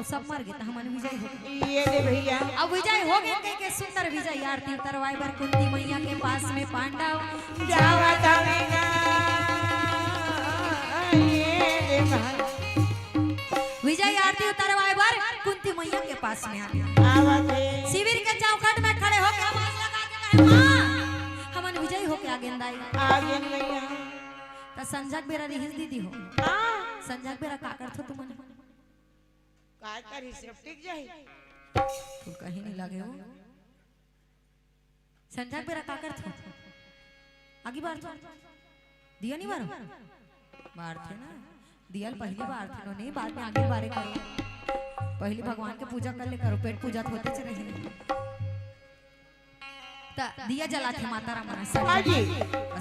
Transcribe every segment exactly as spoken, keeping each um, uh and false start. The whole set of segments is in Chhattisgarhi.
सब मर गे, त हमन विजय हो गे। ये दे भैया। अब विजय हो गे कहिके सुंदर विजय आरती उतरवाए बर कुंती मैया के पास में पांडव जावत हवे ना। ये दे भाई। विजय आरती उतरवाए बर कुंती मैया के पास में आगे। आवत हे। शिविर के चौखट में खड़े होके आवाज लगा के कहे, "माँ, हमन विजय होके आगेन दाई।" आगेन मैया। त संझा के बेरा रिहिस दीदी हो। हाँ। संझा के बेरा का करथो तुमन? काय करी, सेप्टिक जाही। तू कहीं नहीं लगे हो। संझा के बेरा का करथो? आगी बारथो? दिया नहीं बारो? बारथे ना। दिया ल पहली बारथे नो, नहीं, बाद में आगी बारे करो। पहली भगवान के पूजा कर ले करो, पेट पूजा तो होते च रही। त दिया जलाथे माता राम मन संझा। हाँ जी।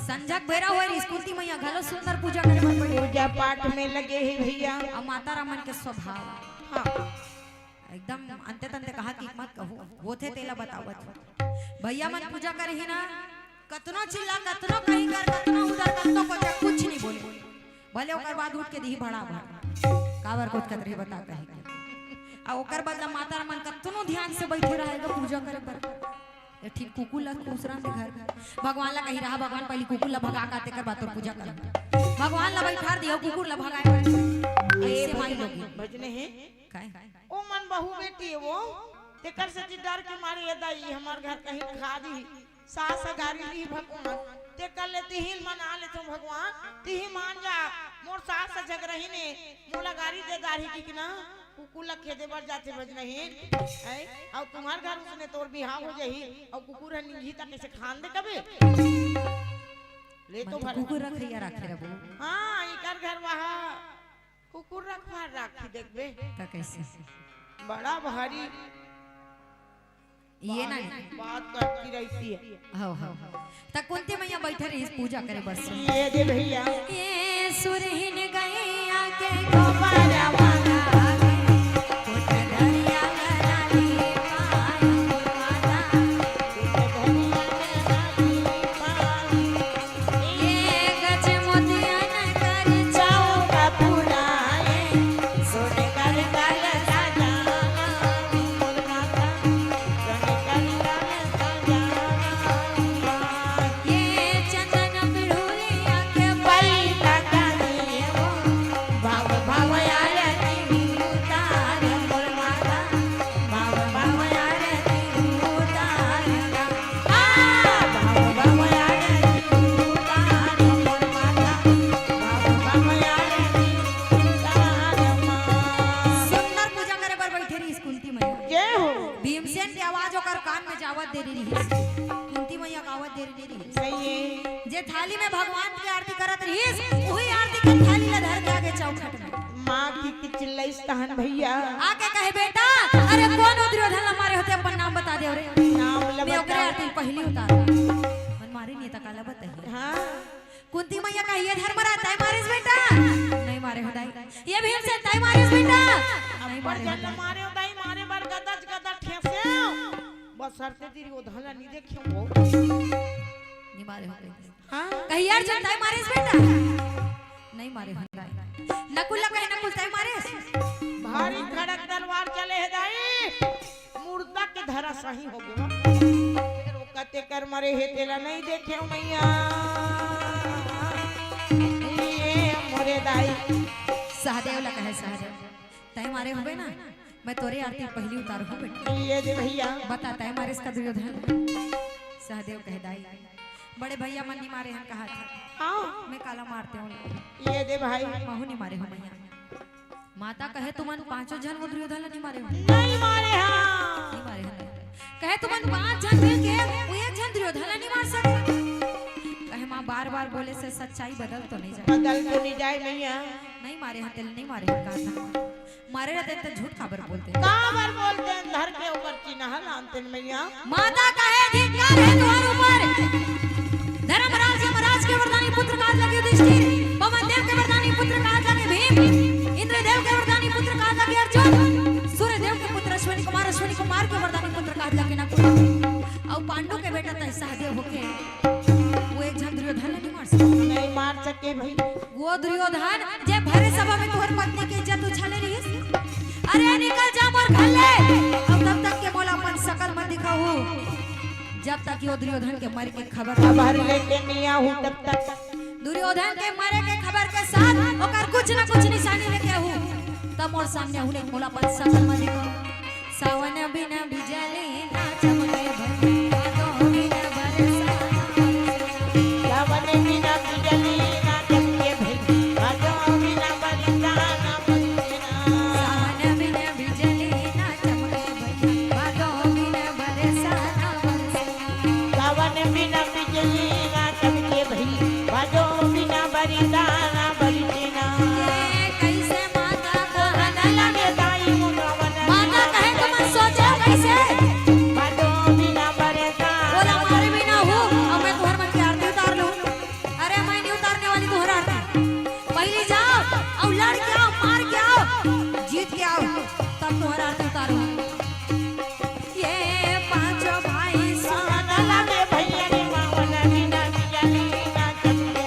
संझा के बेरा होए रिहिस, कुंती मैया घलो सुंदर पूजा करे बर बैठी। पूजा पाठ में लगे हे भैया। अउ माता राम मन के स्वभाव। हाँ। एकदम अंते तंते कहा कि मत कहू, होथे तेला बतावत हूँ। भैया मन पूजा करही ना, कतनो चिल्ला, कतनो कहीं कर, कतनो उधर, कतनो कोचा, कुछ नहीं बोले। भले ओकर बाद उठ के दिही भड़ा भड़, काबर कोचकत रही बता कहे के। आ ओकर बाद ला माता मन कतनो ध्यान से बैठे रहे गा पूजा करे बर। एक ठिन कुकुर ला खुसरन दे घर। भगवान ला कही रहा, "भगवान पहली कुकुर ला भगा का, तेकर बाद तोर पूजा कर।" भगवान ला बैठार दियो, कुकुर ला भगाए बर। ऐसे माई लोग। भजने हे। काय? ओ मन बहू बेटी हे वो, तेकर सेती डर के मारे ये दाई हमर घर कहीं खा दी, सास गारी दी भगवान, तेकर ले तिही ल मना लेथों भगवान, तिही मान जा, मोर सास ह झगरहिन हे, मोला गारी दे डारही कि ना, कुकुर ला खेदे बर जाथे भजनहीन, हैं? अउ तुम्हर घर उसने तोर बिहाव हो जाही, अउ कुकुर ह निंगही त कइसे खान दे कबे? ले तो मतलब भर कुकुर रखैया राखे रबो। हाँ, इकर घर वहा कुकुर रखवार राखी देखबे। त कैसे? बड़ा भारी ये ना बात करती रहती है। हो, हो। त कुंती मैया बैठे रहिस पूजा करे बर से। ये दे भैया। ये सुरहिन गैया के गोबरवा लागे, कोठरिया लगा ले पाए माता। सुंदर पूजा करे बर बैठे रहिस कुंती मैया। जय हो। भीमसेन के आवाज ओकर कान में जावत देरी रहिस। कुंती मैया गावत देरी नहीं रहिस। सही है। जे थाली में भगवान के आरती करत रहिस, वही आरती के थाली ला धर के आगे चौखट में। माँ की चिल्लाइस तहन भैया। आके कहे, "बेटा, अरे कौन ओ दुर्योधन ला मारे होते, अपन नाम बता दे रे।" नाम ला मैं ओकरे बताओ। आरती पहली उतार। मन मारे नहीं त काला बताइए। हाँ। कुंती मैया कहे, "ये धर्मराज तय मारिस बेटा?" "नहीं मारे हो दाई।" "ये भीमसेन तय मारिस बेटा?" "नहीं मारे हो दाई।" मारे हो दाई, मारे बर गदज गदज ठेसे। बस सरते दुर्योधन ला नहीं देखे हो। नहीं मारे हो दाई। हाँ? कहे, "ये अर्जुन तय मारिस बेटा?" "नहीं मारे हो दाई।" नकुल ला कहे, "नकुल तय मारिस?" भारी खड़क तलवार चले हे दाई। मुर्दा के धराशाही हो गवा। फेर ओ कते कर मरे हे तेला नहीं देखे हो मैया। ये मोरे दाई। सहदेव ला कहे, "सहदेव, तय मारे होबे ना, मैं तोरे आरती पहली उतार हूँ बेटा।" ये दे भैया। "बता, तय मारिस का दुर्योधन?" सहदेव कहे, "दाई, बड़े भैया मन नहीं मारे हन कहा था। हाँ। मैं काला मारते हूँ।" ये दे भाई। महू नहीं मारे हो मैया। माता कहे, "तुमन पांचों झन वो दुर्योधन ला नहीं मारे हो?" नहीं मारे हाँ। नहीं मारे हो। कहे, "तुमन पांच झन मिल के वो एक झन दुर्योधन ला नहीं मार सके?" कहे, "माँ, बार बार बोले से सच्चाई बदल तो नहीं जाए?" बदल तो नहीं जाए मैया। नहीं मारे हो, तेल नहीं मारे हो, कहा था। मारे रहते तो झूठ काबर बोलते? काबर बोलते? धर के ऊपर चिन्ह लानते मैया। माता कहे, "धिक्कार है तुम्हारे ऊपर। धर्मराज यमराज के वरदानी पुत्र कहा था युधिष्ठिर, पवन देव के वरदानी पुत्र कहा था भीम, इंद्रदेव के वरदानी पुत्र कहा था अर्जुन, सूर्यदेव के पुत्र अश्विनी कुमार, अश्विनी कुमार के वरदानी पुत्र कहा था नकुल, और पांडु के बेटा तय सहदेव होके वो एक झन दुर्योधन नहीं मार सके।" नहीं मार सके भाई। वो दुर्योधन जे भरे सभा में तोहर पत्नी के इज्जत उछाले रहिस। अरे निकल ताकि वो दुर्योधन के मरे के खबर खबर लेके नइ आहूं तब तक। दुर्योधन के मरे के खबर के साथ ओकर कुछ न कुछ निशानी लेके आहूं, तब मोर सामने आहूं, मोला अपन सकल म दिखा। सावन बिना बिजली ना चमके भई, भादो बिना बरसा ना बरसे। सावन बिना बिजली ना चमके भई, भादो बिना बरसा ना बरसे ना। सावन बिना बिजली ना चमके भई, भादो बिना बरसा ना बरसे ना। सावन बिना बिजली ना चमके भई, भादो बिना बरसा ना बरसे ना। ये कइसे माता कहन लगे दाई मोर सावन। माता कहे तो मन सोचे कइसे? भादो बिना बरसा। बोला, मारे बिना हूँ, अब मैं तुहर मन के आरती उतार लूँ। अरे, मैं नहीं उतारने वाली तुहर आरती। पहले जाओ, अउ लड़ के आओ, मार के आओ, जीत के आओ, तब तुहर आरती उतारूँ। ये पांचों भाई सुनन लगे भैया रे, सावन बिना बिजली ना चमके,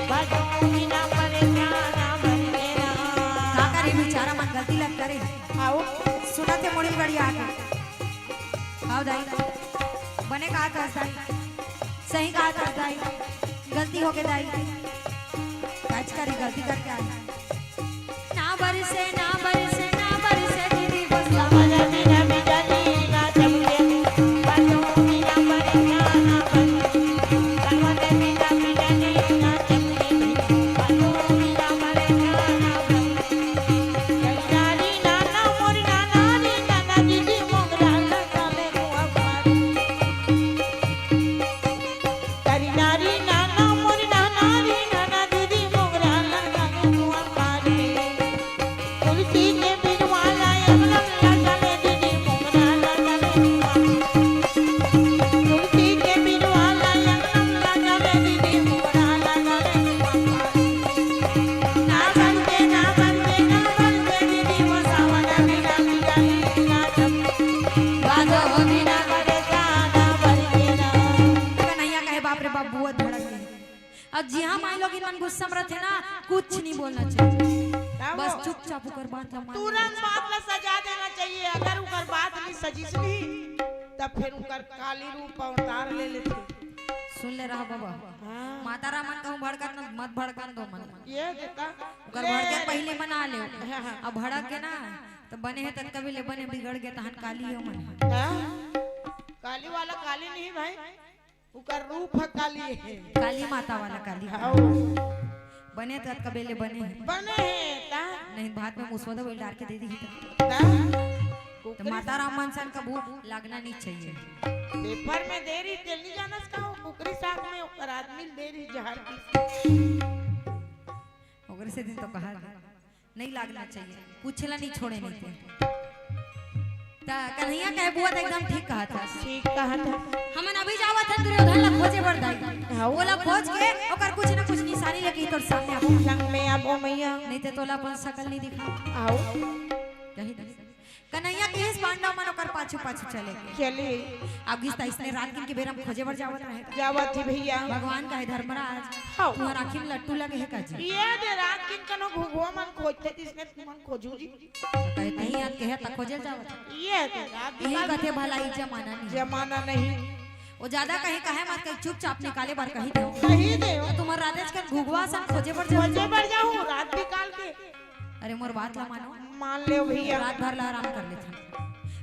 भादो बिना बरसा ना बरसे ना। का करे, बेचारा मन गलती लग करे। आओ। सुनत हे मुड़ी गड़िया के। आओ दाई, बने कहा था दाई, सही कहा था दाई, गलती हो गई दाई। आज का रे गलती करके आए। ना बरसे, ना बरसे, ना बरसे दीदी बस। सावन बिना बिजली ना चमके, भादो बिना बरसा ना बरसे। सावन बिना बिजली ना चमके, भादो बिना बरसा ना बरसे। करिनारी नाना मोर नाना री नाना दीदी मोंगरा लगा ले कुआ पारी। करिनारी नाना मोर नाना री नाना दीदी मोंगरा लगा ले कुआ पारी। तुलसी के बिरवा ला अमलम लगा ले दीदी मोंगरा लगा ले कुआ पारी। तुलसी के बिरवा ला अमलम लगा ले दीदी मोंगरा लगा ले कुआ पारी। ना बनते, ना बनते, ना बनते दीदी वो सावन बिना बिजली ना चमके। भादो बिना बरसा ना बरसे ना। कन्हैया कहे, "बाप रे बाप, बहुत भड़क गए।" अब जिहाँ माई लोग मन गुस्सा में रहिथे ना, कुछ नहीं बोलना चाहिए, बस चुपचाप ओकर बात ला मान लेना चाहिए। तुरंत बात ला सजा देना चाहिए। अगर ओकर बात नहीं सजिस नहीं, तब फिर ओकर काली रूप अवतार ले लेथे। सुन ले रहा बाबा, हाँ। माता राम मन कहूँ भड़कन न, मत भड़कन दो मन। ये देता ओकर ले। भड़के पहले मना ले। हाँ, हाँ। अब भड़क के ना, तो बने हे तब कभी ले बने, बिगड़ गए तहन काली हो मन। हाँ? काली वाला काली नहीं भाई, ओकर रूप ह काली हे। काली माता वाला काली। हाँ। बने तो कबे ले बने हे। बने हे, ता? नहीं, भात में मुसवा दवाई डाल के दे दी ता। ता? तो माता राम मन सन कबू लागना नहीं चाहिए। पेपर में दे रही, तेल नहीं जानस का हो, कुकरी साग में ओकर आदमी दे रही जहर की। ओकरे से दिन तो कहा नहीं लागना चाहिए, कुछ ला नहीं छोड़े नहीं थे। ता कन्हैया कहे बुआ तो एकदम ठीक कहा था। ठीक कहा था। हमन अभी जावत हन दुर्योधन ला खोजे बर दाई। हाँ। ओला खोज के ओकर कुछ न कुछ निशानी लेके तोर सामने आबो। संग में आबो मैया। नहीं ते तोला अपन सकल नहीं दिखा। आओ। कही दे। कन्हैया के इस पांडव मन ओकर पाछू पाछू चले गए। चले। अब गिस ता इसने रात किन के बेरा में खोजे बर जावत रहे। जावत ही भैया। भगवान कहे धर्मराज, हाँ। तुम्हार आँखी में लट्टू लगे हे का जी? ये दे रात किन कनो घुघुआ मन खोजते, इसने तुमन खोजू जी। कहे नहीं याद कहे ता खोजे जावत। ये दे रात यही निकाल कथे भला ई जमाना नहीं। जमाना नहीं। वो ज्यादा कहीं कहे मत, कहीं चुपचाप निकाले बर कही दे। कही दे। तो तुम्हार राधेश कन घुघुआ सन खोजे बर जाओ। खोजे बर जाओ, रात निकाल के। अरे मोर बात ला मानो। मान ले भैया। रात भर ला आराम कर लेथे।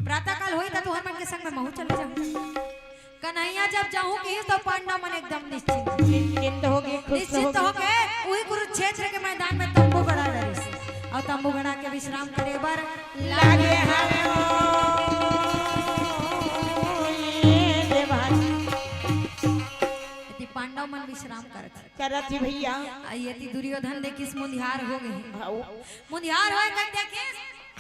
प्रातः काल होई त तुहर मन के संग में महू चले जाहूं। कन्हैया जब जाहूं किहिस तो पांडव मन एकदम निश्चिंत। निश्चिंत हो गए, खुश हो निश्चिंत गए। हो के उही कुरुक्षेत्र के मैदान में तंबू गड़ा डरिस। और तंबू गड़ा के विश्राम करे बर लागे हवे ओ ये देवान। यदि पांडव मन विश्राम करत हे। करत ही भैया। आ, ये ती दुर्योधन देखिस मुंधियार हो गए। हाँ, वो मुंधियार होए कन देखिस,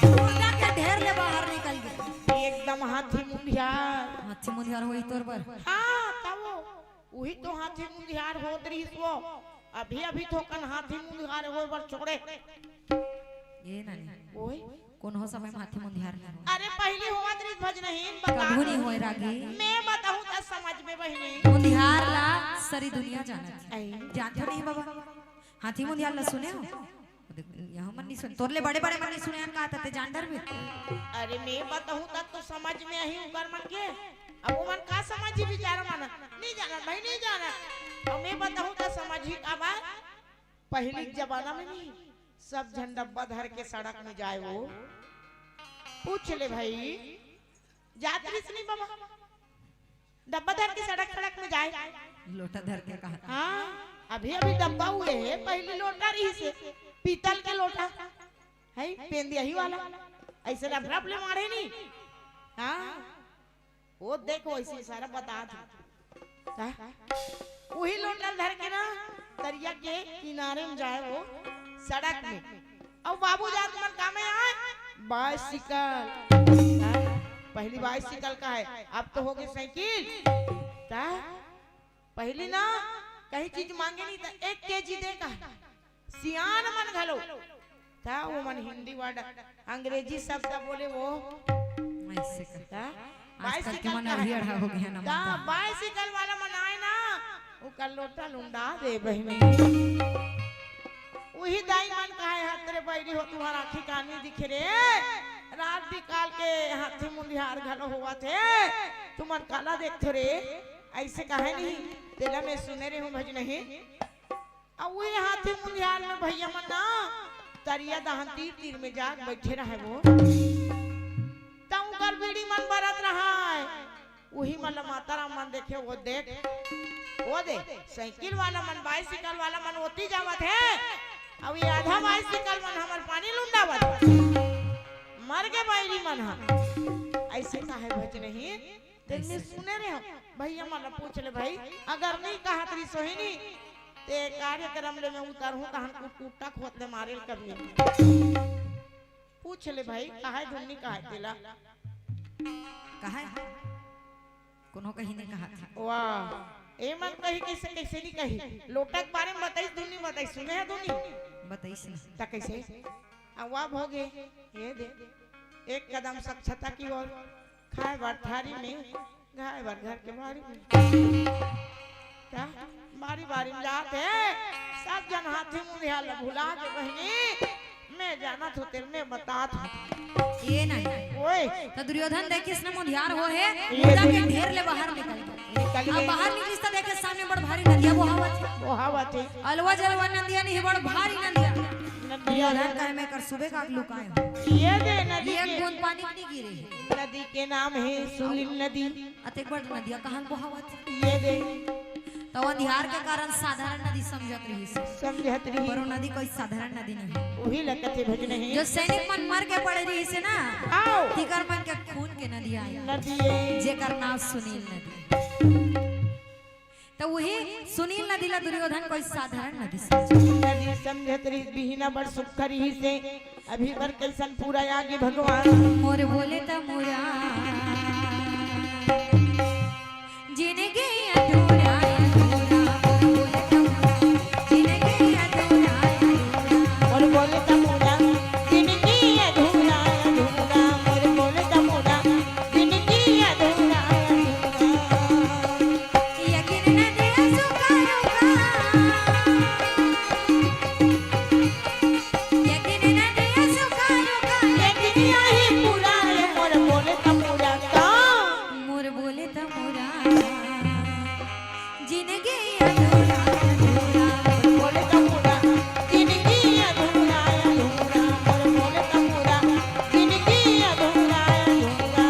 मुंडा के ढेर ले बाहर निकल गए। एकदम हाथी मुंधियार। हाथी मुंधियार होई तोर बर। हाँ, तब वो, वही तो हाथी मुंधियार होत रहिस वो। अभी, अभी थोकन हाथी मुंधियार होए बर छोड़े। ये ना, नहीं। ओए। कोनो समय में हाथी मुंधियार नहीं होय। अरे, पहली होवत रहिस भजनहीन, बता। कभू नहीं होय रागी। मैं बताहूँ त समझ में बहिनी। मुंधियार ला सरी दुनिया जानत हे। आई। जानत नहीं बाबा। हाथी मुंधियार ला सुने हो? देख, यहाँ मन नहीं सुन। तोर ले बड़े-बड़े मन नहीं सुने हन का, त ते जान डरबे। अरे, मैं बताहूँ त तो समझ में आही उकर मन के। अब ओमन का समझही बिचारा मन, नहीं जानन भाई, नहीं जानन। अब मैं बताहूँ त समझही का बात, पहिली के जमाना में नहीं, सब झन डब्बा धर के सड़क में जाए वो। पूछ ले भाई, जात रहिस नहीं बाबा, डब्बा धर के सड़क, सड़क में जाए। लोटा धर के कहा। हाँ, अभी अभी डब्बा हुए है, पहिली लोटा रहिस हे, पीतल के लोटा, है पेंदियाही वाला, ऐसे रफ रफ ले मारे नहीं। हाँ, वो देखो ऐसे सारा बता दो। का? वही लोटा धर के ना तरिया के किनारे में जाए वो सड़क में। अउ बाबू जात मन का में आए? बाइसिकल। का? पहिली बाइसिकल का है, अब तो हो गे साइकिल। का? पहिली ना कहीं चीज मांगे नहीं त एक केजी दे का। सियान मन घलो। त वो मन हिंदी वर्ड, अंग्रेजी शब्द बोले वो। ऐसे का। त आजकल के बाइसिकल मन का है। अभी अड़ा हो गया ना त मन का। बाइसिकल वाला मन आए ना, ओकर लोटा लुंडा दे बहिनी। उही दाई मन कहे, "हत रे बैरी हो, तुहर आँखी कानी दिखे रे। रात बिकाल के हाथी मुंधियार घलो होवत हे, तुमन काला देखथो रे?" ऐसे कहे नहीं, तेला मैं सुने रहे हूँ भजनही। अउ उही हाथी मुंधियार में भैया मन ना तरिया दहन तीर तीर में जाके बैठे रहे वो। त उंकर बीड़ी मन बरत रहे। उही मन ल माता राम मन देखे, वो देख, वो दे, साइकिल वाला मन, बाइसिकल वाला मन ओती जावत हे, अउ ये आधा बाइसिकल मन हमर पानी लुंडावत हे। मर गे बैरी मन ह। ऐसे काहे भजनही? तेन में सुने रहे हो, भैया मन ल पूछ ले भाई, अगर नहीं कहत रही सोहिनी, ते कार्यक्रम ले मैं उतरहूं, तहन कुट कुट्टा खोत ले मारे ल कभी। पूछ ले भाई, कहाय धुन नहीं कहाय तेला। कहाय? कोनो कहीं नहीं कहा था। वाह, ए मन कही कैसे, कैसे नहीं कही। लोटा के बारे में बताइस, धुन नहीं बताइस, सुने है धुन नहीं? बताइस ना। त कैसे? आ, वाह भोगे, ये दे। एक कदम स्वच्छता की ओर, खाए बर थारी में, घाय बर घर के बारी में। का? बारी बारी में जात हे, सब जन हाथी मुंधियार ल भुला के बहिनी, मैं जानत हों तेला, मैं बतात हों। ये नहीं। ओए। त दुर्योधन देखिस न मुंधियार हो हे, ये मुंदा के दे। ढेर ले बाहर निकल गे। निकल अब गे। बाहर निकलिस त देखे सामने बड़ भारी नदिया बोहावत हे। बोहावत हे। अलवा जलवा नदिया नहीं, बड़ भारी नदिया। नदिया दुर्योधन हे। कहे, "मैं कर सुबह का लुकाए हूँ।" ये दे नदी ये के। बूंद पानी नहीं गिरे हे। नदी के नाम हे सुनील नदी। अतेक बड़ नदिया कहाँ बोहावत हे? ये दे। त वो अंधियार के कारण साधारण नदी समझत रहिस हे। समझत रहिस। पर वो नदी कोई साधारण नदी नहीं। उही ल कथे भजनही। जो सैनिक मन मर के पड़े रहिस हे ना, आओ। तिकर मन के खून के नदी आय। नदी आय। जेकर नाम सुनील नदी। त उही सुनील नदी ला दुर्योधन कोई साधारण नदी समझे। नदी समझत रहिस, बिहना बड़ सुक्खा रहिस हे। अभी बर कइसन पूरा आगे भगवान। मोर बोले त मोरा जिनगी अधूरा, अधूरा, मोर बोले त मोरा जिनगी अधूरा, अधूरा। मोर बोले त मोरा जिनगी अधूरा, अधूरा, मोर बोले त मोरा जिनगी अधूरा, अधूरा। यकीन न दे सुकारो का। यकीन न दे सुकारो का। यकीन यही पूरा है, मोर बोले त पूरा का। मोर बोले त पूरा। जिनगी अधूरा, अधूरा। मोर बोले त पूरा। जिनगी अधूरा, अधूरा। मोर बोले त पूरा। जिनगी अधूरा, अधूरा।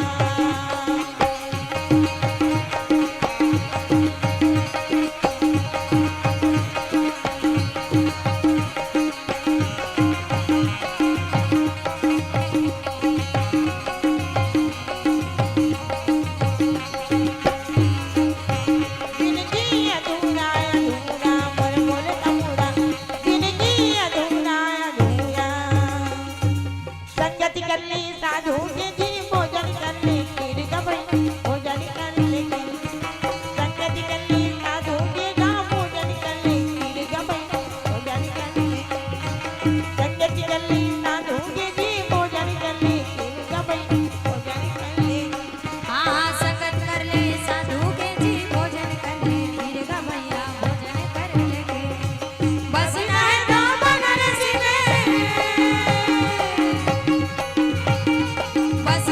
जिनगी अधूरा, अधूरा, मोर बोले त पूरा। जिनगी अधूरा, अधूरा। संगति कर ले साधु के जी, भोजन कर ले खीर का भई, भोजन कर ले खीर। संगति कर ले साधु के गा, भोजन कर ले खीर का भई, भोजन कर ले। संगति कर ले साधु के जी, भोजन कर ले खीर का भई, भोजन कर ले। हाँ, हाँ, संगत कर ले साधु के जी, भोजन कर ले, खीर का भैया, भोजन कर ले के। बस नहीं तो बनारस में, बस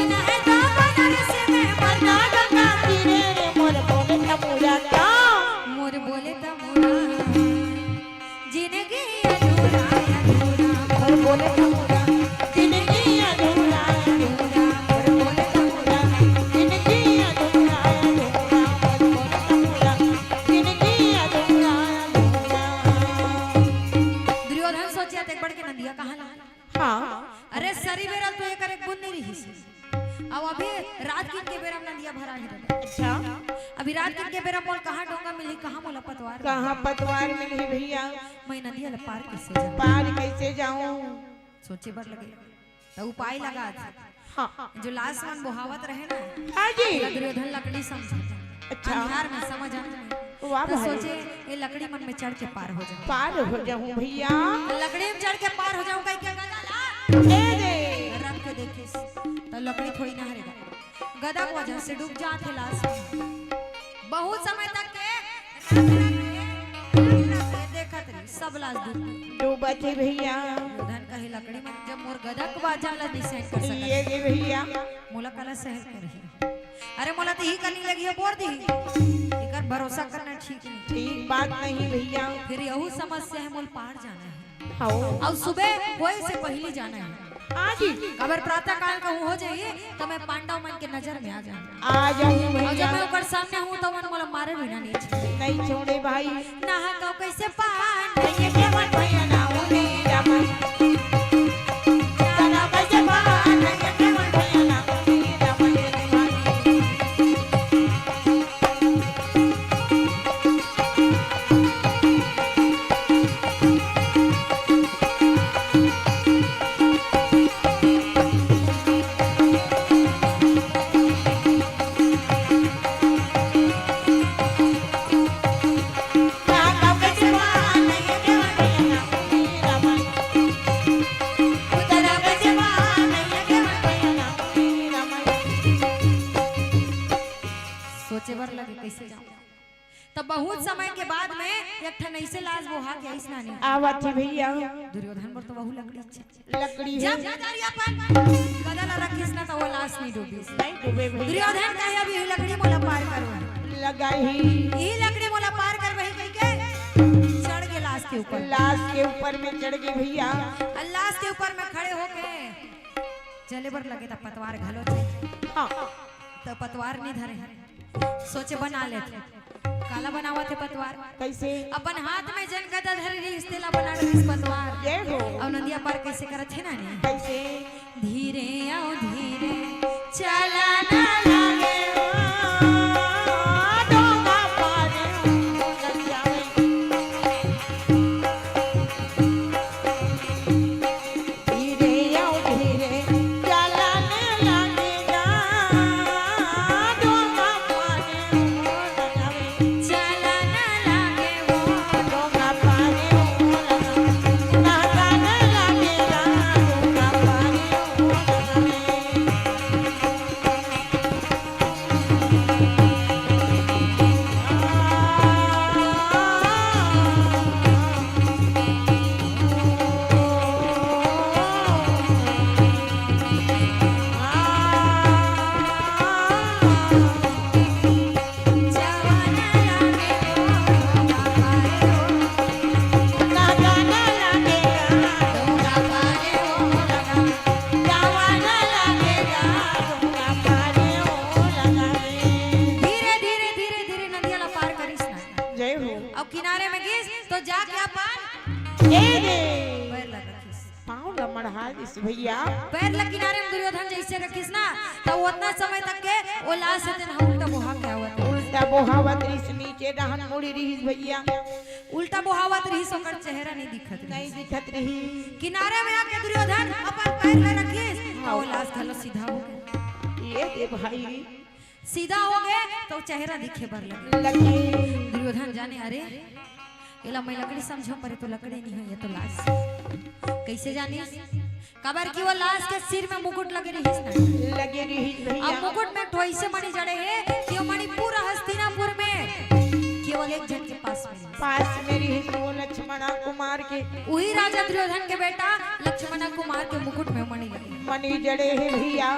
अउ अभी रात किन के बेरा म नदिया भरा हे दादा। अच्छा। अभी रात किन के बेरा मोला कहाँ डोंगा मिलही, कहाँ मोला पतवार कहाँ मिलही? पतवार मिलही भैया? मैं नदिया ल पार कइसे जाऊँ? पार कइसे जाऊँ? सोचे बर लगे, त उपाय लगा आज। हाँ। जो लाश मन बोहावत रहे ना, हाँ जी। ओला दुर्योधन लकड़ी समझे। अच्छा। अंधियार में समझ आने में। वाह त भाई। सोचे, ये लकड़ी मन में चढ़ के पार हो जाऊँ। पार हो जाऊँ भैया। लकड़ी में चढ़ के पार हो जाऊँ, कहि के गदा ला ए दे। रख के देखिस, त लकड़ी थोड़ी ना हरेगा। गदा के वजह से डूब जात हे लाश। बहुत समय तक के रख, रख के, रख, रख के देखत रही, सब लाश डूब। डूबत हे भैया। दुर्योधन कहे, लकड़ी मन जब मोर गदा के वजन ला नहीं सहन कर सकत, ये रे भैया। मोला काला सहन करही? अरे मोला तो ही करनी लगी है, बोर दी। एकर भरोसा करना ठीक नहीं। ठीक बात नहीं भैया। फिर यहू समस्या है, मोला पार जाना है। हाँ। अउ सुबह होए से पहिली जाना है। हाँ जी। काबर प्रातः काल कहूँ हो जाही, त मैं पांडव मन के नजर में आ जाऊँ। आ जाऊँ अउ जब मैं भैया। ओकर सामने हूँ, त मन मोला मारे बिना नहीं छोड़े। नहीं छोड़े भाई। नहा का कैसे पान, नहीं केवल भैया ना हो मेरा मन। नहा का कैसे पान, नहीं केवल भैया ना हो मेरा मन। सोचे बर लगे, कैसे जाऊं? तब बहुत समय के बाद में एक ठन ऐसे लाश बोहा के आइस नानी। आवत ही भैया। दुर्योधन बर तो वहू लकड़ी छे। लकड़ी है। जब गदा ल अपन गदा ला रखिस ना, त वो लाश नहीं डूबिस। नहीं डूबे भैया। दुर्योधन कहे, "अब यही लकड़ी मोला पार करवा।" लगा ही। यही लकड़ी मोला पार करवा ही कहि के चढ़ गे लाश के ऊपर। लाश के ऊपर में चढ़ गे भैया। अउ लाश के ऊपर में खड़े होके चले बर लगे त पतवार घलो छे। हाँ। त पतवार नहीं धरे। सोचे बना लेथे। काला बनावत हे पतवार? कैसे? अपन हाथ में जेन गदा धरे रहिस, तेला बना डरिस पतवार। जय हो। अउ नदिया पार कैसे करत हे नानी? कैसे? धीरे अउ धीरे चला ना लागे हो, डोंगा पार हो नदिया में। धीरे अउ धीरे चलन लागे गा, डोंगा पार हो लगावे। चलन लागे वो, डोंगा पार हो लगावे। नहान लागे गा, डोंगा पार हो लगावे। धीरे, धीरे, धीरे, धीरे नदिया ला पार करिस ना। जय हो। अउ किनारे में गिस, तो जाके अपन ए रे। पैर ला रखिस। पाँव ला मढ़ा दिस भैया। पैर ला किनारे में दुर्योधन जैसे रखिस ना, त वो उतना समय तक के वो लाश हे तेन ह उल्टा बोहा के आवत। उल्टा बोहावत रिहिस, नीचे डहन मुड़ी रिहिस भैया। उल्टा बोहावत रिहिस, ओकर चेहरा नहीं दिखत रिहिस। नहीं दिखत रिहिस। किनारे में आके दुर्योधन अपन पैर ला रखिस, त वो लाश घलो सीधा हो गे। ए दे भाई। सीधा हो गे त चेहरा दिखे बर लगे। लगे। दुर्योधन जाने, अरे, एला मैं लकड़ी समझों, पर ये तो लकड़ी नहीं है, ये तो लाश। कैसे जानिस? काबर कि वो लाश के सिर में मुकुट लगे रिहिस ना। लगे रिहिस भैया। अब मुकुट में एक ठो ऐसे मणि जड़े हे कि वो मणि पूरा हस्तिनापुर में केवल एक झन के पास में रिहिस। पास में रिहिस वो लक्ष्मणा कुमार के। वही राजा दुर्योधन के बेटा लक्ष्मणा कुमार के मुकुट में मणि लगे। मणि जड़े हे भैया।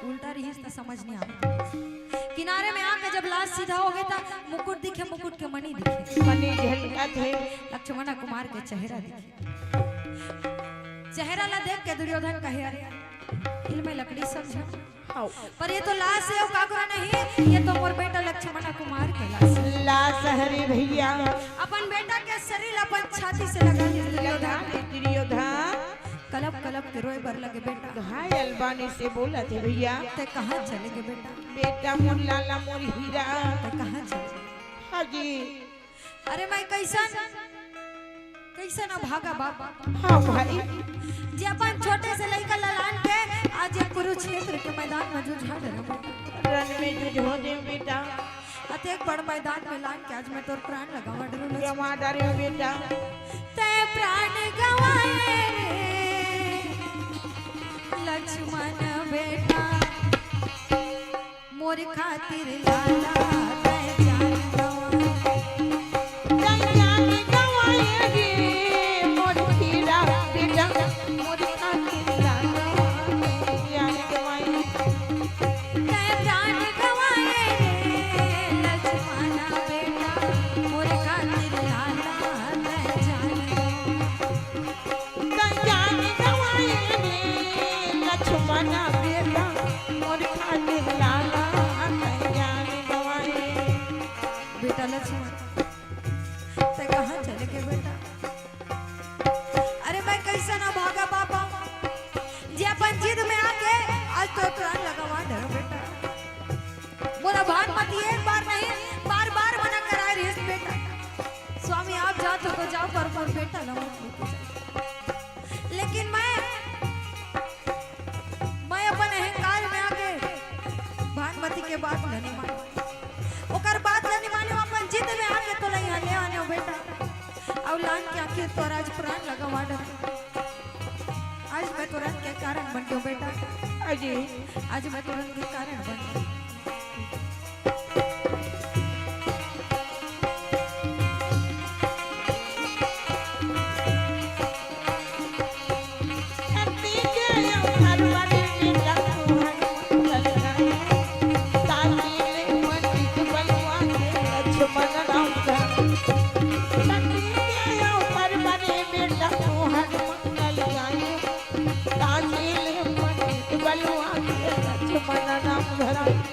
उल्टा रिहिस त समझ नहीं आवत। किनारे में आके जब लाश सीधा हो गे त मुकुट दिखे, मुकुट के मणि दिखे। मणि झलकत हे। लक्ष्मणा कुमार के चेहरा दिखे। चेहरा ला देख के दुर्योधन कहे, "अरे, इल मैं लकड़ी समझों। हाँ। पर ये तो लाश हे, अउ काकरो नहीं, ये तो मोर बेटा लक्ष्मणा कुमार के लाश हे।" लाश हरे भैया। अपन बेटा के शरीर ला अपन छाती से लगा दे दुर्योधन। लगा दे दुर्योधन। कलप कलप के रोए बर लगे बेटा। घायल बानी से बोलत हे भैया। ते कहाँ चले गे बेटा? बेटा मोर लाला मोर हीरा। ते कहाँ चले? हाँ जी। अरे मैं कैसन, कैसन अभागा बाप। हाँ भाई। जे अपन छोटे से लइका ला लान के आज ये कुरुक्षेत्र के मैदान में जुझा डरे बेटा। रण में जुझो दे बेटा। अतेक बड़ मैदान में लान के आज मैं तोर प्राण लगावा डरूँ लक्ष्मण। गवा डारे बेटा। ते प्राण गवाए रे लक्ष्मण बेटा, मोर खातिर लाला तैं जान गवाए। तैं जान गवाए रे मोर हीरा बेटा, मोर खातिर लाला तैं जान गवाए। तैं प्राण गवाए रे लक्ष्मण बेटा, मोर खातिर लाला तैं जान गवाए। तैं जान गवाए रे लक्ष्मण बेटा, मोर खातिर लाला तैं जान गवाए। बेटा लक्ष्मण, तैं कहाँ चले गे बेटा? अरे मैं कैसन अभागा बाप हूँ, जे अपन जिद में आके आज तोर प्राण लगावा डरूँ बेटा। मोला भानुमति एक बार नहीं, बार बार मना कराए रहिस बेटा, स्वामी आप जात हो तो जाओ, पर मोर बेटा ला मत लेके जाओ। लेकिन मैं मैं अपन अहंकार में आके भानुमति के बात ल नइ माने, ओकर बात ल नइ माने, अपन जिद में आके तोला इहाँ ले आने हो बेटा। अउ लान के आखिर तोर आज प्राण लगावा डर। आज मैं तोर अंत के कारण बन गेंव बेटा। अजी। आज मैं तोर अंत के कारण बन गेंव।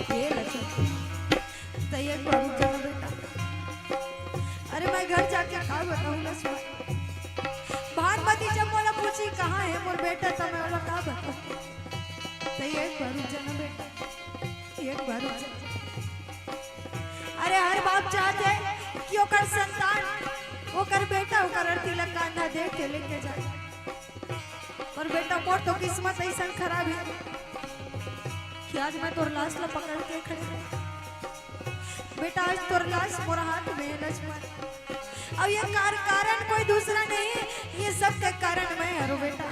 हे लक्ष्मण, त एक बार रुक जा ना बेटा। अरे मैं घर जाके का बताहूँ लक्ष्मण? भानुमति जब मोला पूछही कहाँ हे मोर बेटा, त मैं ओला का बताहूँ? त एक बार रुक जा ना बेटा, एक बार रुक जा। अरे हर बाप चाहथे कि ओकर संतान, ओकर बेटा, ओकर अरती ला कांधा दे के लेके जाए। पर बेटा मोर तो किस्मत अइसन खराब हे कि आज मैं तोर लाश ला पकड़ के खड़े हँव। बेटा आज तोर लाश मोर हाथ में हे लक्ष्मण। अउ ये कार-, कारण कोई दूसरा नहीं, ये सब के कारण मैं हरों बेटा।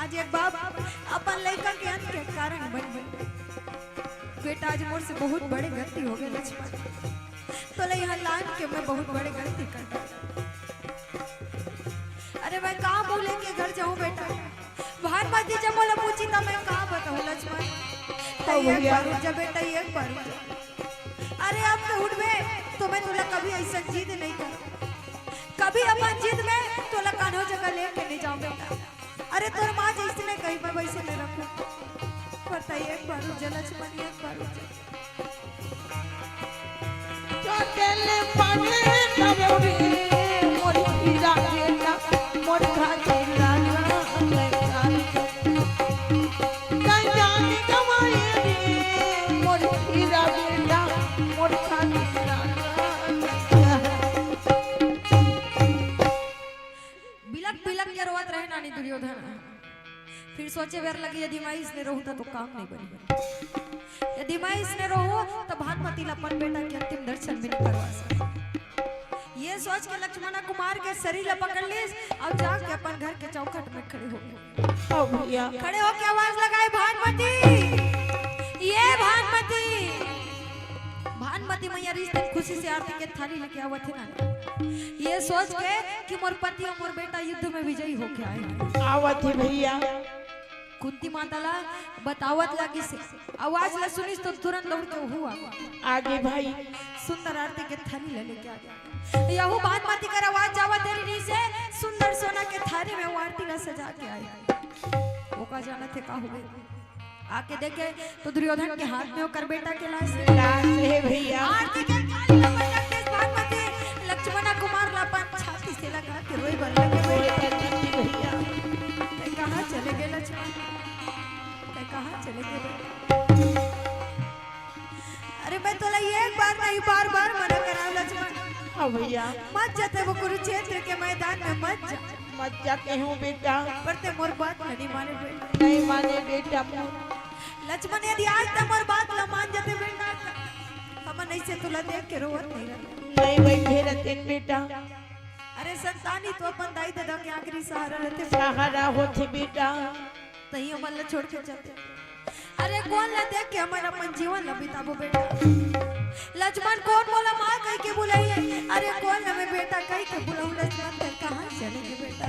आज एक बाप अपन लइका के अंत के कारण बन गे। बेटा आज मोर से बहुत बड़े गलती हो गे लक्ष्मण। तोला इहाँ लान के मैं बहुत बड़े गलती कर डारेंव। अरे मैं का मुँह लेके घर जाहूँ बेटा? भानुमति जब मोला पूछही त मैं का बताहूँ लक्ष्मण? त अउ एक भैया। बार रुक जा बेटा, एक बार रुक जा। अरे अब तो उठबे त मैं तोला कभी अइसन जिद नइ करँव, कभी अपन जिद में तोला कोनो जगह लेके नइ जाँव बेटा। अरे तोर माँ जइसने कही मैं वइसने रखहूँ, पर त एक बार रुक जा लक्ष्मण, एक बार रुक जा। चोटेल पानी करोड़ी मोर हीरा बेटा, मोर खातिर लाला लैला। तैं जान गवाए रे मोर हीरा बेटा, मोर खातिर लाला लैला। बिलक बिलक के रोवत रहे नानी दुर्योधन। फिर सोचे बर लगे, यदि मैं अइसने रहूँ त तो काम नइ बनही। यदि मैं अइसने रहूँ त भानुमति ला अपन बेटा के अंतिम दर्शन भी नइ करवा सकँव। ये सोच के लक्ष्मणा कुमार के शरीर ला पकड़ लिस अउ जाके अपन घर के चौखट में खड़े हो गे। हाँ भैया। खड़े होके आवाज लगाए, "भानुमति, ये भानुमति।" भानुमति मैया रिश्ते खुशी से आरती के थाली लेके आवत हे ना, ये सोच के कि मोर पति अउ मोर बेटा युद्ध में विजयी होके आए। आवत हे भैया। कुंती माता ला बतावत लागिस हे, आवाज ला सुनिस तो तुरंत दौड़ के ओहू आ गे। आगे भाई। सुंदर आरती के थाली ला लेके आ गे। यहू भानुमति कर आवाज जावत देरी नइ से, सुंदर सोना के थाली में वो आरती ला सजा के आए। ओका जानत हे का हो गे? आके देखे तो दुर्योधन के हाथ में ओकर बेटा के लाश हे। लाश हे भैया। आरती के थाली ला पटक के भानुमति लक्ष्मणा कुमार ला अपन छाती से लगा के रोए बर लगे। रोए बर लगे भैया। गे लक्ष्मण, तैं कहाँ चले गे बेटा? अरे मैं तोला एक बार नहीं, बार बार मना करांव लक्ष्मण। हाँ भैया। मत जा तैं वो कुरुक्षेत्र के मैदान में, मत जा। मत जा कहेंव बेटा। पर तैं मोर बात ला नहीं माने बेटा। नहीं माने बेटा मोर। लक्ष्मण, यदि आज तैं मोर बात ला मान जाते बेटा, त हमन अइसे तोला देख के रोवत नहीं रहते। नहीं बइठे रहतेन बेटा। अरे संतान ही तो अपन दाई ददा के आखिरी सहारा रहथे। सहारा होथे बेटा। तहीं हमन ला छोड़ के चलते। अरे कोन ला देख के हमन अपन जीवन ला बिताबो बेटा? लक्ष्मण, कोन मोला माँ कहि के बुलाही? अरे कोन ला मैं बेटा कहि के बुलाहूँ? लक्ष्मण, तैं कहाँ चले गे बेटा?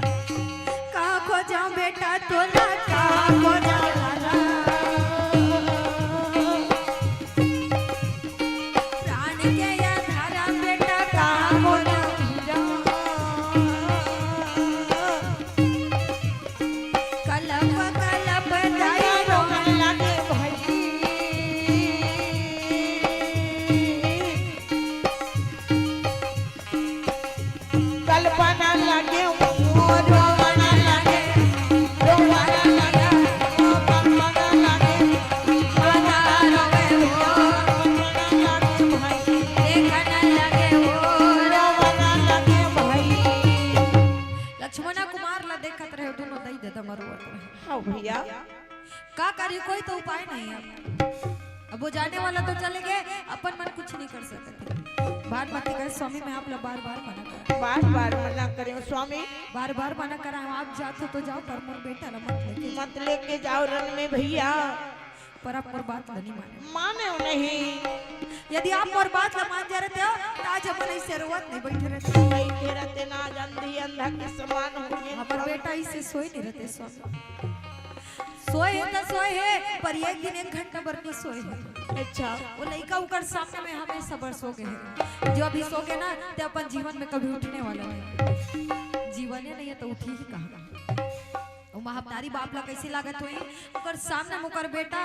कहाँ खोजंव बेटा तोला, कहाँ खोजंव लाला? प्राण के आधार बेटा कहाँ खोजंव? कलप कलप दाई रोवण लागे भाई। कल्पना लागे, ओ रोवण लागे, रोवण लागे, ओ कल्पना लागे, रोवण लागे, ओ कल्पना लागे भाई, देखन लागे, ओ रोवण लागे भाई। लक्ष्मणा कुमार ला देखत रहे, दुनों दाई ददा रोवत रहे। हाँ भैया। का करी, कोई तो उपाय नहीं है। अब वो जाने वाला तो चले गे, अपन मन कुछ नहीं कर सकत। भानुमति कहे, स्वामी, मैं आप ला बार-बार मना करा। बार-बार मना करेंव स्वामी। बार-बार मना करा, आप जात हो तो जाओ, पर मोर बेटा ला मत लेके। मत लेके जाओ रण में भैया। पर आप मोर बात ला नहीं माने। मानेंव नहीं। यदि आप मोर बात ला मान जा रहते हो, त आज हमन अइसे रोवत नहीं बइठे रहते। बइठे रहते ना, आज अंधी अंधा के समान हो गए। हमर बेटा अइसे सोए नहीं रहते स्वामी। सोए हे त सोए हे, पर एक दिन एक घंटा बर नहीं सोए हे। अच्छा। वो लइका ओकर सामने में हमेशा बर सो गे हे। जो अभी सो गे ना, ते अपन जीवन में कभी उठने वाला नहीं। जीवने नहीं है तो उठी ही कहाँ? वो महतारी बाप ला कैसे लागत होही? ओकर सामने में ओकर बेटा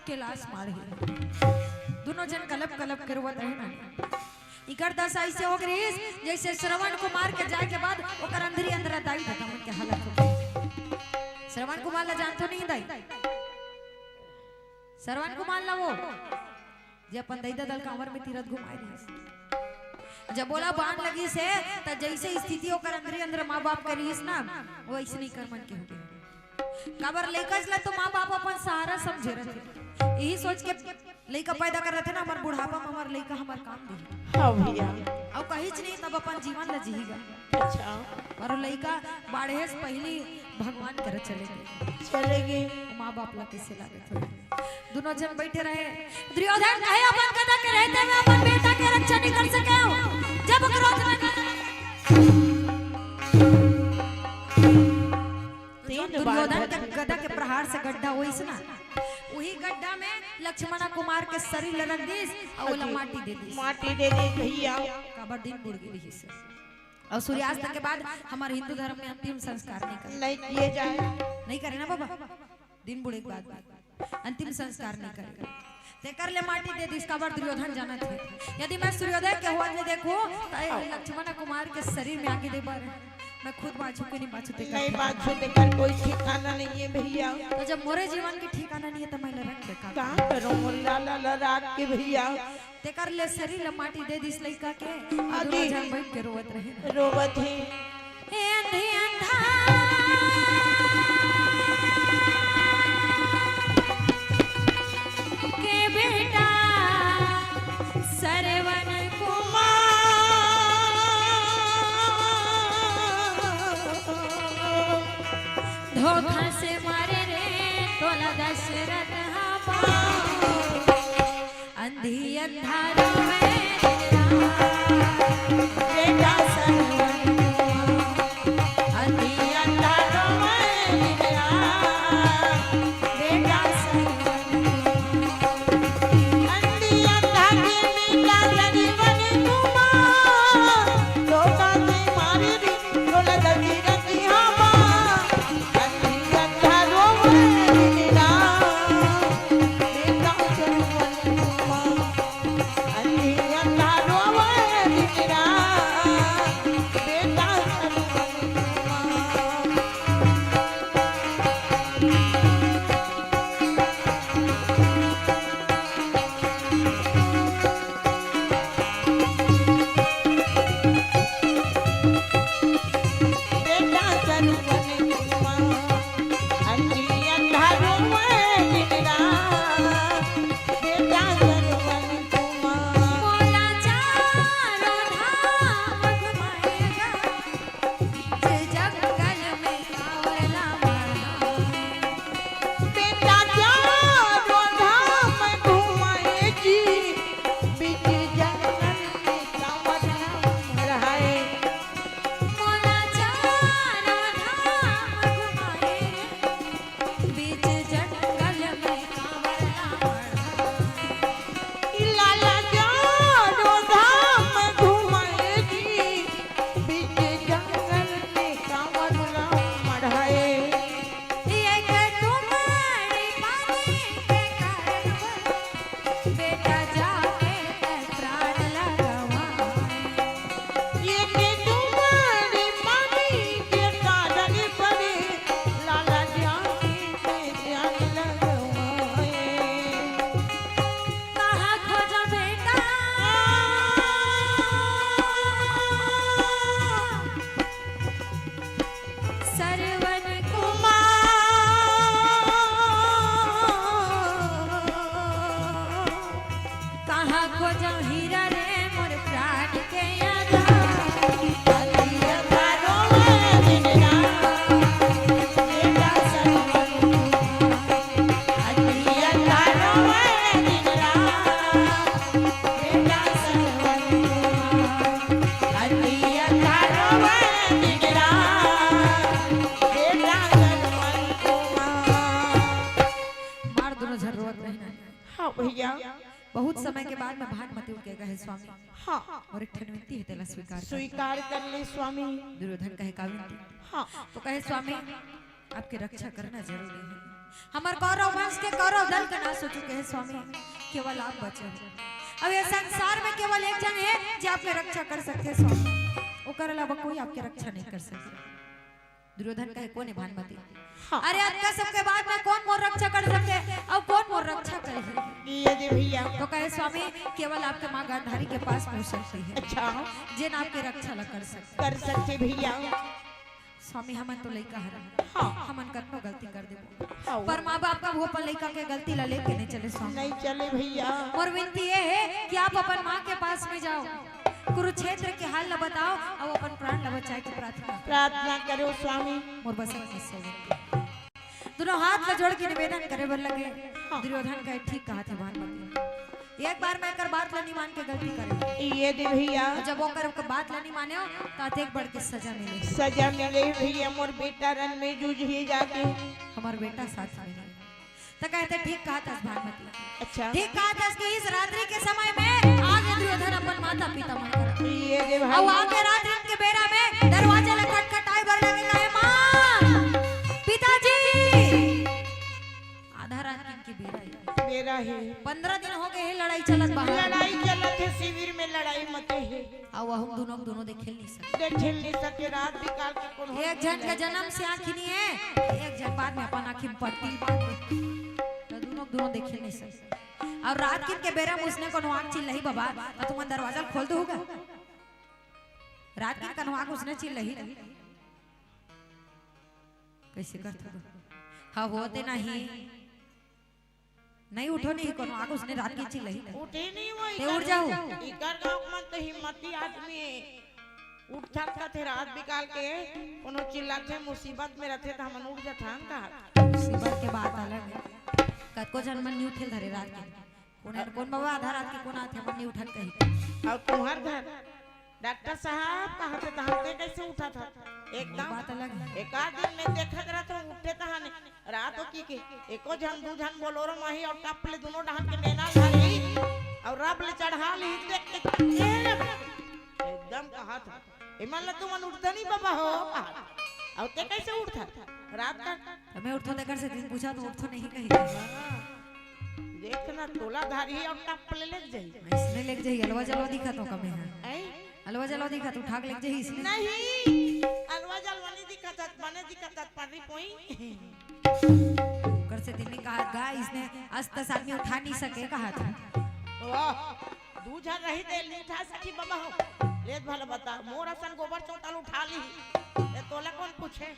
के लाश माढ़े हे। दुनों झन कलप कलप के रोवत रहे ना। इकर दशा अइसे हो गे रिहिस, जइसे श्रवण कुमार के जाए के बाद ओकर अंधरी अंधरा दाई ददा मन के हालत हो गे। श्रवण कुमार ला जानथो नहीं दाई? श्रवण कुमार ला, वो जे अपन दाई ददा ल कांवर में तीरथ घुमाए रिहिस। जब ओला बान लगिस हे, त जइसे स्थिति ओकर अंधरी अंधरा माँ बाप के रिहिस ना, वो अइसने इकर मन के हो गे। काबर लइका ला तो माँ बाप अपन सहारा समझे रहिथे। इही सोच के लइका पैदा कर रहिथे ना, हमर बुढ़ापा में हमर लइका हमर काम दिही। हाँ भैया। अउ कहीच नहीं, तब अपन जीवन ला जीही गा। अच्छा। अउ लइका बाढ़े से पहिली भगवान करा चले गे। चले गे। माँ बाप ला कइसे लागत होही? दुनों झन बइठे रहे। दुर्योधन कहे, अपन गदा के रहते हुए अपन बेटा के रक्षा नहीं कर सके हो। जब क्रोध में तीन बार दुर्योधन के गदा के प्रहार से गड्ढा होइस ना, उही गड्ढा में लक्ष्मणा कुमार के शरीर ल रख दिस अउ ओला माटी दे दिस। माटी दे दिस भैया। काबर दिन बुड़ गे रिहिस। अउ सूर्यास्त के बाद हमर हिंदू धर्म में अंतिम संस्कार नहीं करे। नहीं किए जाए। नहीं करे ना बाबा, दिन बुड़े के बाद। अंतिम संस्कार नहीं करे। तेकर ले माटी दे दिस, काबर दुर्योधन जानत हे, यदि मैं सूर्योदय के होवत ले देखहूँ, त ए लक्ष्मण कुमार के शरीर में आगी देबर मैं खुद बाँचहूँ कि नहीं बाँचहूँ, तेकर नहीं बाँचहूँ, तेकर कोई ठिकाना नहीं है भैया। त जब मोरे जीवन के ठिकाना नहीं है, त मैं ल रख दे का? का करों मोर लाला ल राख के भैया? तेकर ले शरीर ल माटी दे दिस लइका के, अउ आजी। दुनों झन बइठ के रोवत रहे। रोवत हे। हे अंधी अंधा के बेटा सरवन कुमार, धोखा से मारे रे तोला दशरथ हमार। अंधी अंधारों में दिन रात, बेटा सरवन कुमार। अंधी अंधारों में दिन रात, बेटा सरवन कुमार। अंधी अंधा के बेटा सरवन कुमार, धोखा से मारे रे तोला दशरथ हमार। अंधी अंधारों में दिन रात, बेटा सरवन कुमार। खोजो हीरा रे मोर प्राण के आधार। अतिया तारो दिन रात, बेटा सनवन कुमार। अतिया तारो दिन रात, बेटा सनवन कुमार। अतिया तारो दिन रात, बेटा सनवन कुमार। मार दोनों झन रोवत रहिन। हाँ भैया। बहुत समय के बाद में भानुमति उठ के कहे, स्वामी, हाँ। मोर एक ठन विनती हे, तेला स्वीकार कर। स्वीकार कर ले स्वामी। दुर्योधन कहे, का विनती? हाँ। तो कहे, स्वामी, आपके रक्षा करना जरूरी हे। हमर कौरव वंश के कौरव दल के नाश हो चुके हे स्वामी, केवल आप बचे हो। अब ये संसार में केवल एक झन हे जे आपके रक्षा कर सकथे स्वामी, ओकर अलावा कोई आपके रक्षा नहीं कर सकथे। दुर्योधन कहे, कोन हे भानुमति? हाँ। अरे, अतका सबके बाद में कोन मोर रक्षा कर सकथे अउ कोन मोर रक्षा करही? ये दे भैया। तो कहे, स्वामी, केवल आपके माँ गांधारी के पास पहुँच सकती है। अच्छा। जेन आपके रक्षा ला कर सकथे। कर सकथे भैया। स्वामी, हमन तो लइका हरन। हाँ। हमन कतनो गलती कर देबो। हाँ। पर माँ बाप कभू अपन लइका के गलती ला लेके नहीं चले स्वामी। नहीं चले भैया। मोर विनती ये हे कि आप अपन माँ के पास में जाओ, कुरुक्षेत्र के हाल ला बताओ अउ अपन प्राण ला बचाए के प्रार्थना। प्रार्थना करो स्वामी। मोर बस एक निश्चय विनती। दोनों हाथ ला जोड़ के निवेदन करे बर लगे। हाँ। दुर्योधन कहे, ठीक कहा थे भानुमति। एक बार में एकर बात ला नहीं मान के गलती करे। ये दे भैया। जब ओकर बात ला नहीं माने हो, तो अतेक बड़ के सजा मिले। सजा मिले भैया, मोर बेटा रण में जूझही जाके। हमर बेटा साथ में नहीं। तो कहथे, ठीक कहा थस भानुमति। अच्छा। ठीक कहा थस कि इस रात्रि के समय में आगे दुर्योधन अपन माता पिता मन करा। ये दे भाई। अउ आगे रात्रि के बेरा में दरवाजा ला खटखटाए बर लगे, कहे, माँ, पिताजी। आधा रात के बेरा हे। बेरा हे। पंद्रह दिन हो गए हे लड़ाई चलत बाहर। लड़ाई चलत हे, शिविर में लड़ाई मते हे। अउ वहू दोनों, दोनों देखे नहीं सके। देखे नहीं सके, रात बिकाल के कोनो एक झन के जन्म से आँखी नहीं हे, एक झन बाद में अपन आँखी में पट्टी बांध दे। तो दोनों, दोनों देखे नहीं सके। अउ रात किन के बेरा में उसने कोनो आँख चिल्लही बाबा, तो तुमन दरवाजा खोल दो होगा। रात किन कोनो आँख उसने चिल्लही। कैसे करत हो? हाँ, होते नहीं। नहीं उठो नहीं, कोनो आँख उसने रात के चिल्लही। उठे नहीं वो, ते इकर, उठ जाओ। इकर गाँव मन तो हिम्मती आदमी हे। उठत कथे रात बिकाल के, कोनो चिल्लाथे, मुसीबत में रथे, त हमन उठ जथन का। मुसीबत के बात अलग हे। कतको झन मन नहीं उठे धरे रात के। कोन, कोन बाबा आधा रात के कोन आथे, हमन नहीं उठन कही। अउ तुम्हर घर डॉक्टर साहब कहत हे, तहन ते कैसे उठत हस? एकदम बात अलग हे। एकाध दिन में देखत रहत हँव, उठे तहन रात हो की के, एको झन, दू झन बोलोरो माही अउ टप ले दुनों डहन के मेना धरही अउ रब ले चढ़ा ली, देख के, ए रे, एकदम कहत हे, एमन ल तुमन उठता नहीं बाबा हो, कहत हे। अउ ते कैसे उठत हस? रात का त मैं उठथों तेकर से दिन पूछा तो उठथों नहीं कही। देख ना, तोला धारी अउ टप ले लेग जाही। अइसने लेग जाही, अलवा जलवा दिखत हो कमे हे। हैं? अलवा जलवा दिखत, उठा के लेग जाही अइसने। नहीं, अलवा जलवा नहीं दिखत, बने दिखत, पर्री पोई। ओकर से दिन नहीं कहत गा, अइसने अस्त आदमी उठा नहीं सके कहत। वाह, दू झन रही ते नहीं उठा सकी बाबा हो। ले भला बता, मोर असन गोबर चोटा ल उठा ली, ए तोला कोन पूछे?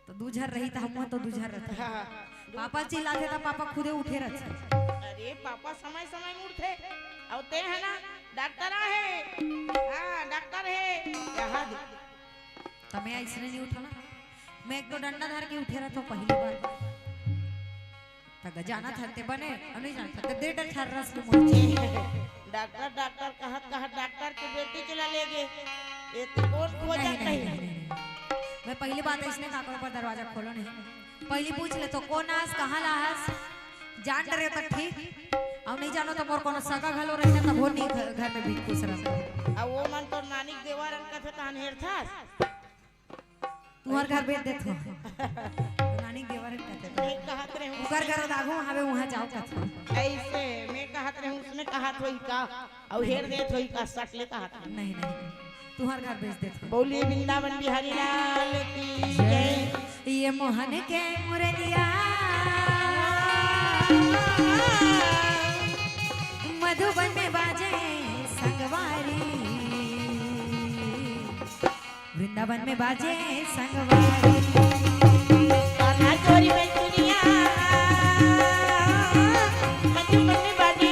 तो दू झन रही त हमू तो दू झन रहते। हाँ, हाँ। पापा चिल्लाथे त पापा खुदे उठे रहते। अरे पापा समय समय में उठथे। अउ ते हे ना, डॉक्टर आहे। हाँ, डॉक्टर हे। यहाँ दे। त मैं अइसने नहीं उठा ना। मैं एक तो डंडा धर के उठे रहथों पहली बार। त ग-, जानत हन ते बने, अउ नहीं जानत हन ते दे डर छर्रस के मुर्ची। डॉक्टर, डॉक्टर कहत, कहत डॉक्टर के बेटी के ला ले गे। ये तो कौन खोजत नहीं, नहीं, नहीं? नहीं, नहीं। मैं पहली बात अइसने काकरो पर दरवाजा खोलो नहीं। पहली पूछ ले तो कौन आस, कहाँ ला हस? जान डरे त ठीक, अउ नहीं जानो त मोर कोनो सगा घलो रहते तब वो नहीं घ-, घर में भी खुश रहता। अब वो मन तो नानिक देवर अन कथे तहन हेरथस। तुहर घर भेज देथों। नानी देवर कहथे। मैं कहत रहूं। ओकर घर दागो हवे, उहाँ जाओ कहथे। ऐसे मैं कहत रहूं, उसने कहत होई का? अउ हेर देत होई का? सटले कहत। नहीं, नहीं, तुहर घर भेज देथों। बोलिए वृंदावन बिहारी लाल की जय। ये मोहन के मुरलिया मधुबन में बाजे संगवारी। वृंदावन में बाजे संगवारी। कान्हा चोरी में दुनिया, मधुबन में बाजे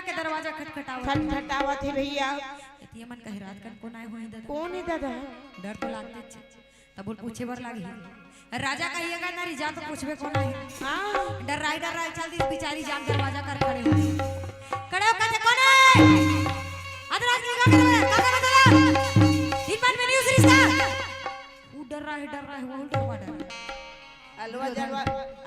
के दरवाजा खटखटावत हे। खटखटावत हे भैया। एती मन कहे रात कन कोन आए होही दादा? कोन हे दादा? डर तो लागतेच हे। तब बोल पूछे बर लागही। राजा कहिएगा ना री, जा तो पूछबे कोन आए। हाँ। डर्राए डर्राए चल दिस बिचारी जान दरवाजा कर खड़े हो। खड़े हो कहथे कोन आए? अध रात के का करबे? का करबे तोला? दिन भर में नहीं उसरिस का? वो डर्राए डर्राए, वो डर्राए डर्राए। अलवा जलवा,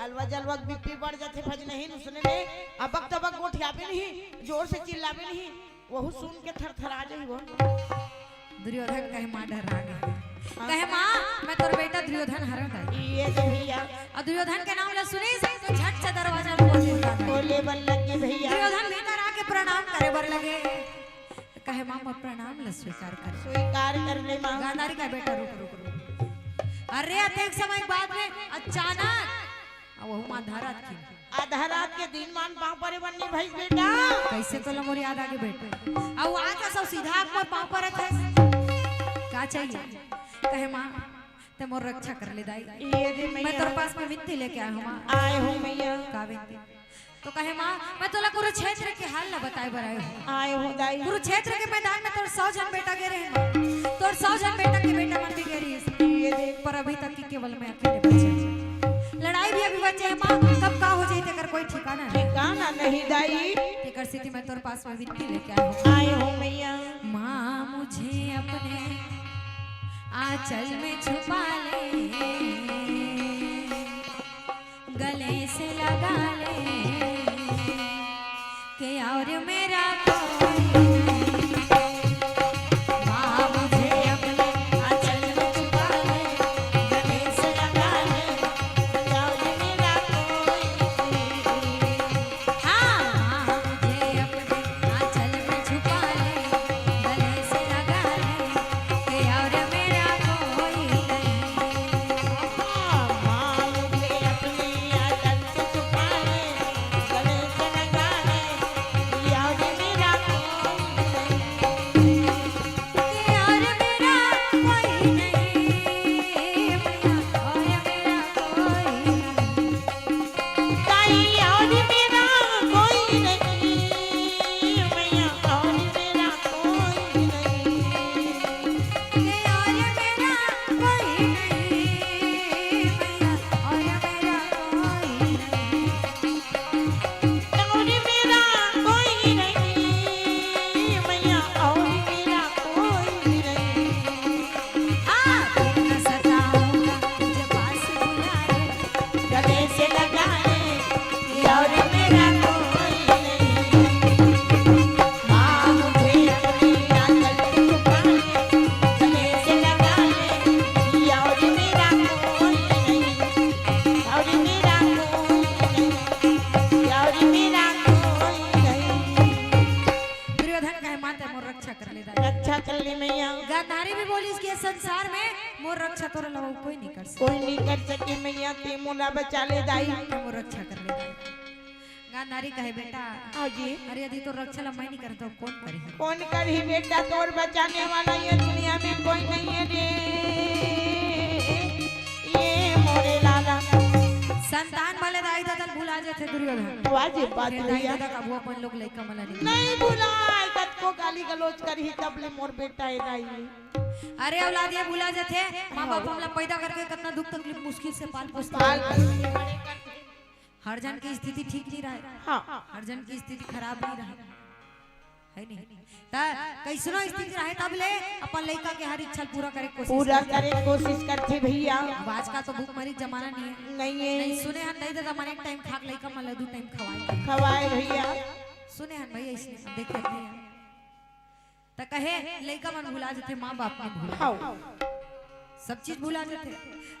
अलवा जलवा के बीपी बढ़ जाथे भजनहीन उसने में। अबक तबक गोठियाबे नहीं, जोर से चिल्लाबे नहीं, वहू सुन के थरथरा जाही वो। दुर्योधन कहे माँ डर्रा गे। हाँ। कहे माँ मैं तोर बेटा दुर्योधन हरँव दाई। ये दे भैया। अउ दुर्योधन के नाम ला सुनिस तो झट से दरवाजा खोल देथे। खोले बर लगे भैया। दुर्योधन भीतर आके प्रणाम करे बर लगे। कहे माँ मोर प्रणाम ला स्वीकार कर। स्वीकार कर ले माँ। गांधारी कहे बेटा रुक रुक रुक। अरे अतेक समय बाद में अचानक अउ वहू माँ आधा रात के। आधा रात के दिन मान पाँव परे बर नइ भइस बेटा। कइसे तोला मोर याद आगे बेटा? अउ आज सब सीधा आँख मोर पाँव परत हस। का चाहिए? कहे माँ, तैं मोर रक्षा कर ले दाई। ये दे मैं मैया। तोर पास में विनती लेके आए हँव माँ। आए हँव मैया। का विनती? तो कहे माँ, मैं तोला कुरुक्षेत्र के हाल ला बताए बर आए हँव। आए हँव दाई। कुरुक्षेत्र के मैदान में तोर सौ झन बेटा गे रहे माँ। तोर सौ झन बेटा के बेटा मन भी गे रहिस। ये दे। पर अभी तक के केवल मैं अकेले बचे हँव। लड़ाई भी अभी बचे हे माँ, कब का हो जाही तेकर कोई ठिकाना नहीं। ठिकाना नहीं दाई। तेकर सेती मैं तोर पास में विनती लेके आए हँव। आए हँव मैया। माँ मुझे अपने आँचल में छुपा ले, गले से लगा ले, कि और मेरा कोई नहीं। माँ मुझे अपने आँचल में छुपा ले, गले से लगा ले, कि और मेरा कोई नहीं। हाँ, माँ मुझे अपने आँचल में छुपा ले, गले से लगा ले, कि और मेरा कोई नहीं। हाँ, माँ मुझे अपने आँचल में छुपा ले, गले से लगा ले, कि और मेरा कोई नहीं। कि और मेरा कोई नहीं, और मेरा कोई नहीं। ताई और मेरा कोई नहीं, मैया और मेरा कोई नहीं। और मेरा कोई नहीं, मैया और मेरा कोई नहीं। और मेरा कोई नहीं, मैया और मेरा कोई नहीं। आ, तुम न सताओ, मुझे पास बुला ले, गले से लगा ले, और मेरा कोई नहीं। माँ मुझे अपनी आंचल में छुपा ले, गले से लगा ले, और मेरा कोई नहीं, और मेरा कोई नहीं, और मेरा कोई नहीं। दुर्योधन कहे माँ तैं मोर रक्षा कर ले दाई। रक्षा कर ले मैया। गांधारी भी बोलिस कि ये संसार में मोर रक्षा तोर अलावा कोई नहीं कर सके। कोई नहीं कर सके मैया, तैं मोला बचा ले दाई। तैं मोर रक्षा कर ले दाई। गांधारी कहे बेटा, हाँ जी। अरे यदि तोर रक्षा ला मैं नहीं करँव तो कौन करही? कौन करही बेटा, तोर बचाने वाला ये दुनिया में कोई नहीं है रे। ये मोरे लाला। संतान वाले दाई ददा ल भुला जाथे दुर्योधन। वाह जी, बात हे दाई भैया। ददा कभू अपन लोग लइका मन ला नहीं। नहीं भुलाय, कतको गाली गलौज करही तब ले मोर बेटा हे दाई। अरे औलाद ये भुला जाथे, माँ बाप हमला पैदा करके कतना दुख तकलीफ मुश्किल से पाल पोस के पाल बड़े करथे। हर जन की स्थिति ठीक नहीं रहे। हाँ। हर जन की स्थिति खराब नहीं रहे। है नहीं? त कइसनो स्थिति रहे तब ले अपन लइका के हर इच्छा पूरा करे के कोशिश पूरा करथे। करे के कोशिश करथे भैया। अब आजकल तो भूखमरी के जमाना नहीं है। नहीं है। नहीं सुने हन, नहीं दादा, मन एक टाइम खाके लइका मन ला दू टाइम खवाए। खवाए भैया। सुने हन भैया, इसने देखे नहीं है। त कहे लइका मन भुला जाथे, माँ बाप मन भुला हाँ। जाथे। सब चीज भुला जाथे।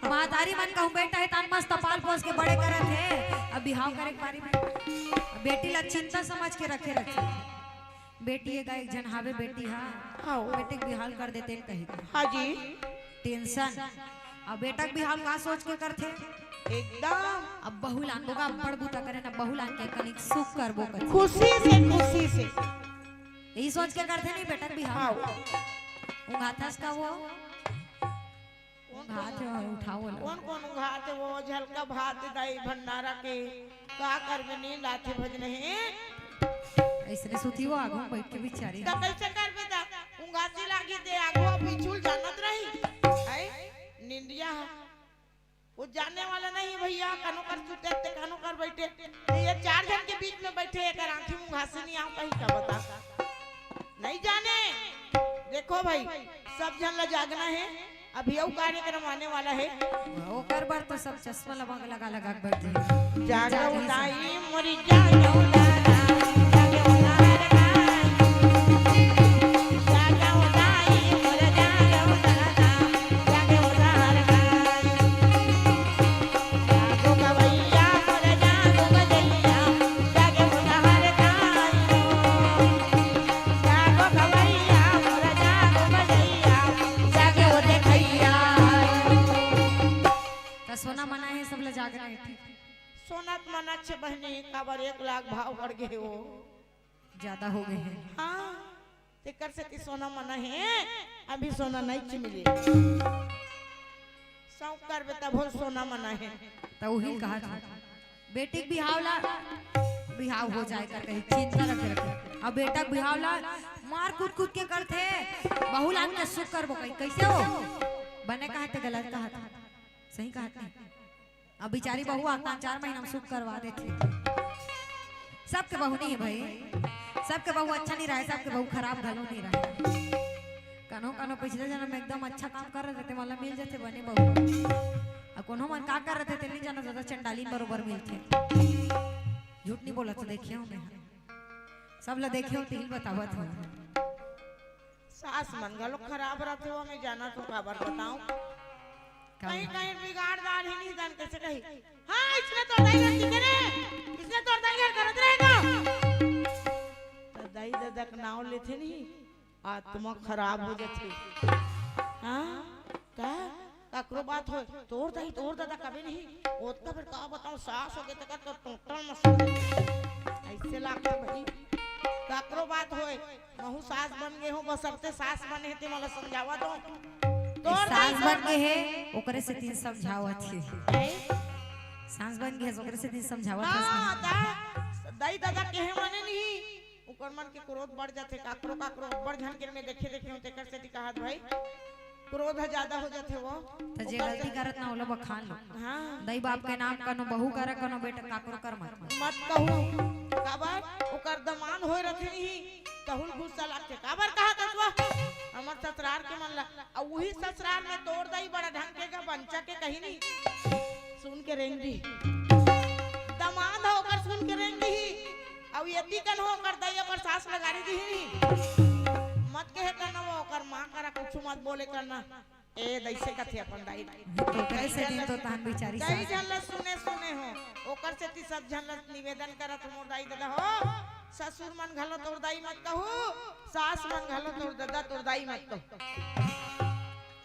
महतारी मन कहूँ बेटा हे तान मस्त पाल पोस के बड़े करत हे। अब बिहाव करे के बारी में अब बेटी ला चिंता समझ के रखे रखे। बेटी एगा एक झन हावे बेटी हा। हाँ। बेटी के बिहाव कर देते कही। हाँ जी। टेंशन। अब बेटा के बिहाव का सोच के करथे? एकदम। अब बहू लान बोगा बड़ बूता करे ना, बहू लान के कनिक सुख करबो करथे। खुशी से, खुशी से। यही सोच के करथे नहीं बेटा के बिहाव। हाँ। उंघाथस का वो? उंघाथे वो, उठाओ ला। कौन कौन उंघाथे वो? झलका भात दाई भंडारा के। का करबे, नींद आथे भजनहीन। इसने सुती वो आगू में बैठ के बिचारी। त कइसे करबे त? उंगासी लागी ते आगू अउ पीछू ल जानत रही। है? निंदिया ह। वो जानने वाला नहीं भइया, कनो कर सुते ते कनो कर बैठे। ये चार झन के बीच में बैठे, एकर आँखी मुंह घासे नहीं आव कहीं का बता। नहीं जाने। देखो भाई, सब झन ला जागना हे, अभी अउ कार्यक्रम आने वाला हे। ओकर बर तो सब चश्मा लगा लगा लगा के बैठ जाही। जागो दाई मोरी जागो दादा, जागो दादा। त सोना मना हे, सब ला जागना हे, ठीक? सोना त मना छे बहनी, काबर एक लाख भाव बढ़ गे हो। ज्यादा हो गे हे। हाँ, तेकर सेती सोना मना हे, अभी सोना नइ मिले। शौक करबे तभो सोना मना हे। त उही ल कहत हे, बेटी के बिहाव ला, बिहाव हो जाय कर कहीं चिंता रखे रखे। अब बेटा के बिहाव ला मार कूट कूट के करथे, बहू लान के सुख करबो कहीं, कइसे हो? बने कहत हे, गलत कहत हे, सही कहत हे। अब बिचारी बहू आता चार महीना में सुख करवा देथे। सबके बहू नहीं है भाई, सबके बहू अच्छा नहीं रहे, सबके बहू खराब घलो नहीं रहे। कनो कनो पिछले जन्म में एकदम अच्छा काम कर रहे थे, मतलब मिल जाते बने बहू। अब कोनो मन का कर रहे थे, नहीं जाना ज्यादा चंडाली बरोबर मिलते। झूठ नहीं बोला तो देखे हो मैं, सब ला देखे हो, तिल बतावत हो। सास मन घलो खराब रथे, वो मैं जाना तो काबर बताऊं। कहीं कहीं बिगाड़ डाल ही नहीं जान कैसे कही। हाँ, इसने तो नहीं गलती करे, इसने तो नहीं गलत करे ना। त दाई ददा के नाव लेथे नहीं, आत्मा खराब हो जाथे। हाँ, का? काकरो बात होय, तोर दाई, तोर ददा कबे नहीं, ओतका बेर का बताऊं, सास हो गे तकर तो टोटल मस्त। ऐसे लागथे भाई, काकरो बात होय, महू सास बन गे हो, बस अब ते सास बने हे, ते मोला समझावा दो। तोर सास दाई बन गे हे, ओकरे सेती समझावत हे। हैं? सास बन गे हे, ओकरे सेती समझावत हे। हाँ, दा-, दाई ददा केहे माने नहीं। ओकर मन के क्रोध बढ़ जाथे, काकरो काकरो अब्बड़ झन के मैं देखे देखे हूँ, तेकर सेती कहत भाई, क्रोध ह ज्यादा हो जाथे वो। त जे ओकर गलती से करत ना, ओला बखान लो। हाँ। दाई बाप के नाम कनो बहू करा, कनो बेटा काकरो कर मत। मत कहू, काबर ओकर दमांद होय रथे नहीं, तहू ल गुस्सा लागथे। काबर कहत हस वो? हमर ससुरार के मन ला, अउ उही ससुरार में तोर दाई बड़ा ढंग के गा बंचा के कही नहीं, सुन के रेंग दी। दमांद ह ओकर सुन के रेंग दी। अउ एती कन हो ओकर दाई ओकर सास ल गारी दिही। मत कहे करना वो ओकर माँ करा कुछु मत बोले करना। ए, दइसे कथे अपन दाई। ओकरे से दिन तो तान बिचारी कई सास। झन ल सुने सुने हो, ओकर सेती सब झन ल निवेदन करत हो, मोर दाई ददा हो, ससुर मन घलो तोर दाई मत कहू, सास मन घलो तोर ददा तोर दाई मत कहू।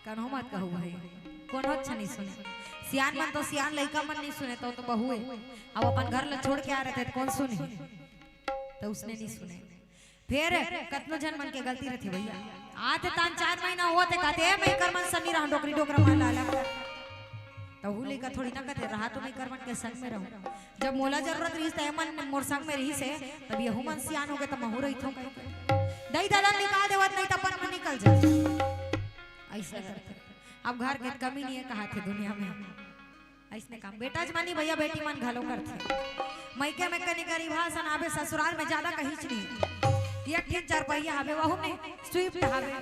कन्हो मत कहू भाई, कोनो अच्छा नहीं सुने। सियान मन तो सियान, लइका मन नहीं सुने, तो, तो बहू हे। अब अपन घर ल छोड़ के आ रहे थे, तो कौन सुने? तो उसने नहीं सुने। फेर कतनो झन मन के गलती रथे भइया। आते तान चार महीना होत हे, कहते, "ए, मैं कर मन सन्नी रहा, डोकरी डोकरा मन लाला।" तहू लइका थोड़ी ना कहते, "रहा तो मैं कर मन के संग में रहूं।" जब मोला जरूरत रहिस, त ए मन मोर संग में रहिस हे, तब यहू मन सियान हो गे, त महू रहिथों कहे। दई ददा निकाल देवत, नहीं त अपन मन निकल जाए। अइसने करथे। अब घर के कमी नहीं है, कहा थे दुनिया में। अइसने काम बेटा जमानी भइया बेटी मन घलो करथे। मइके में कनी गरीबहा सन आबे, ससुराल में ज्यादा कहीच नहीं। एक ठिन चारपहिया हवे, वहू में स्विफ्ट हवे।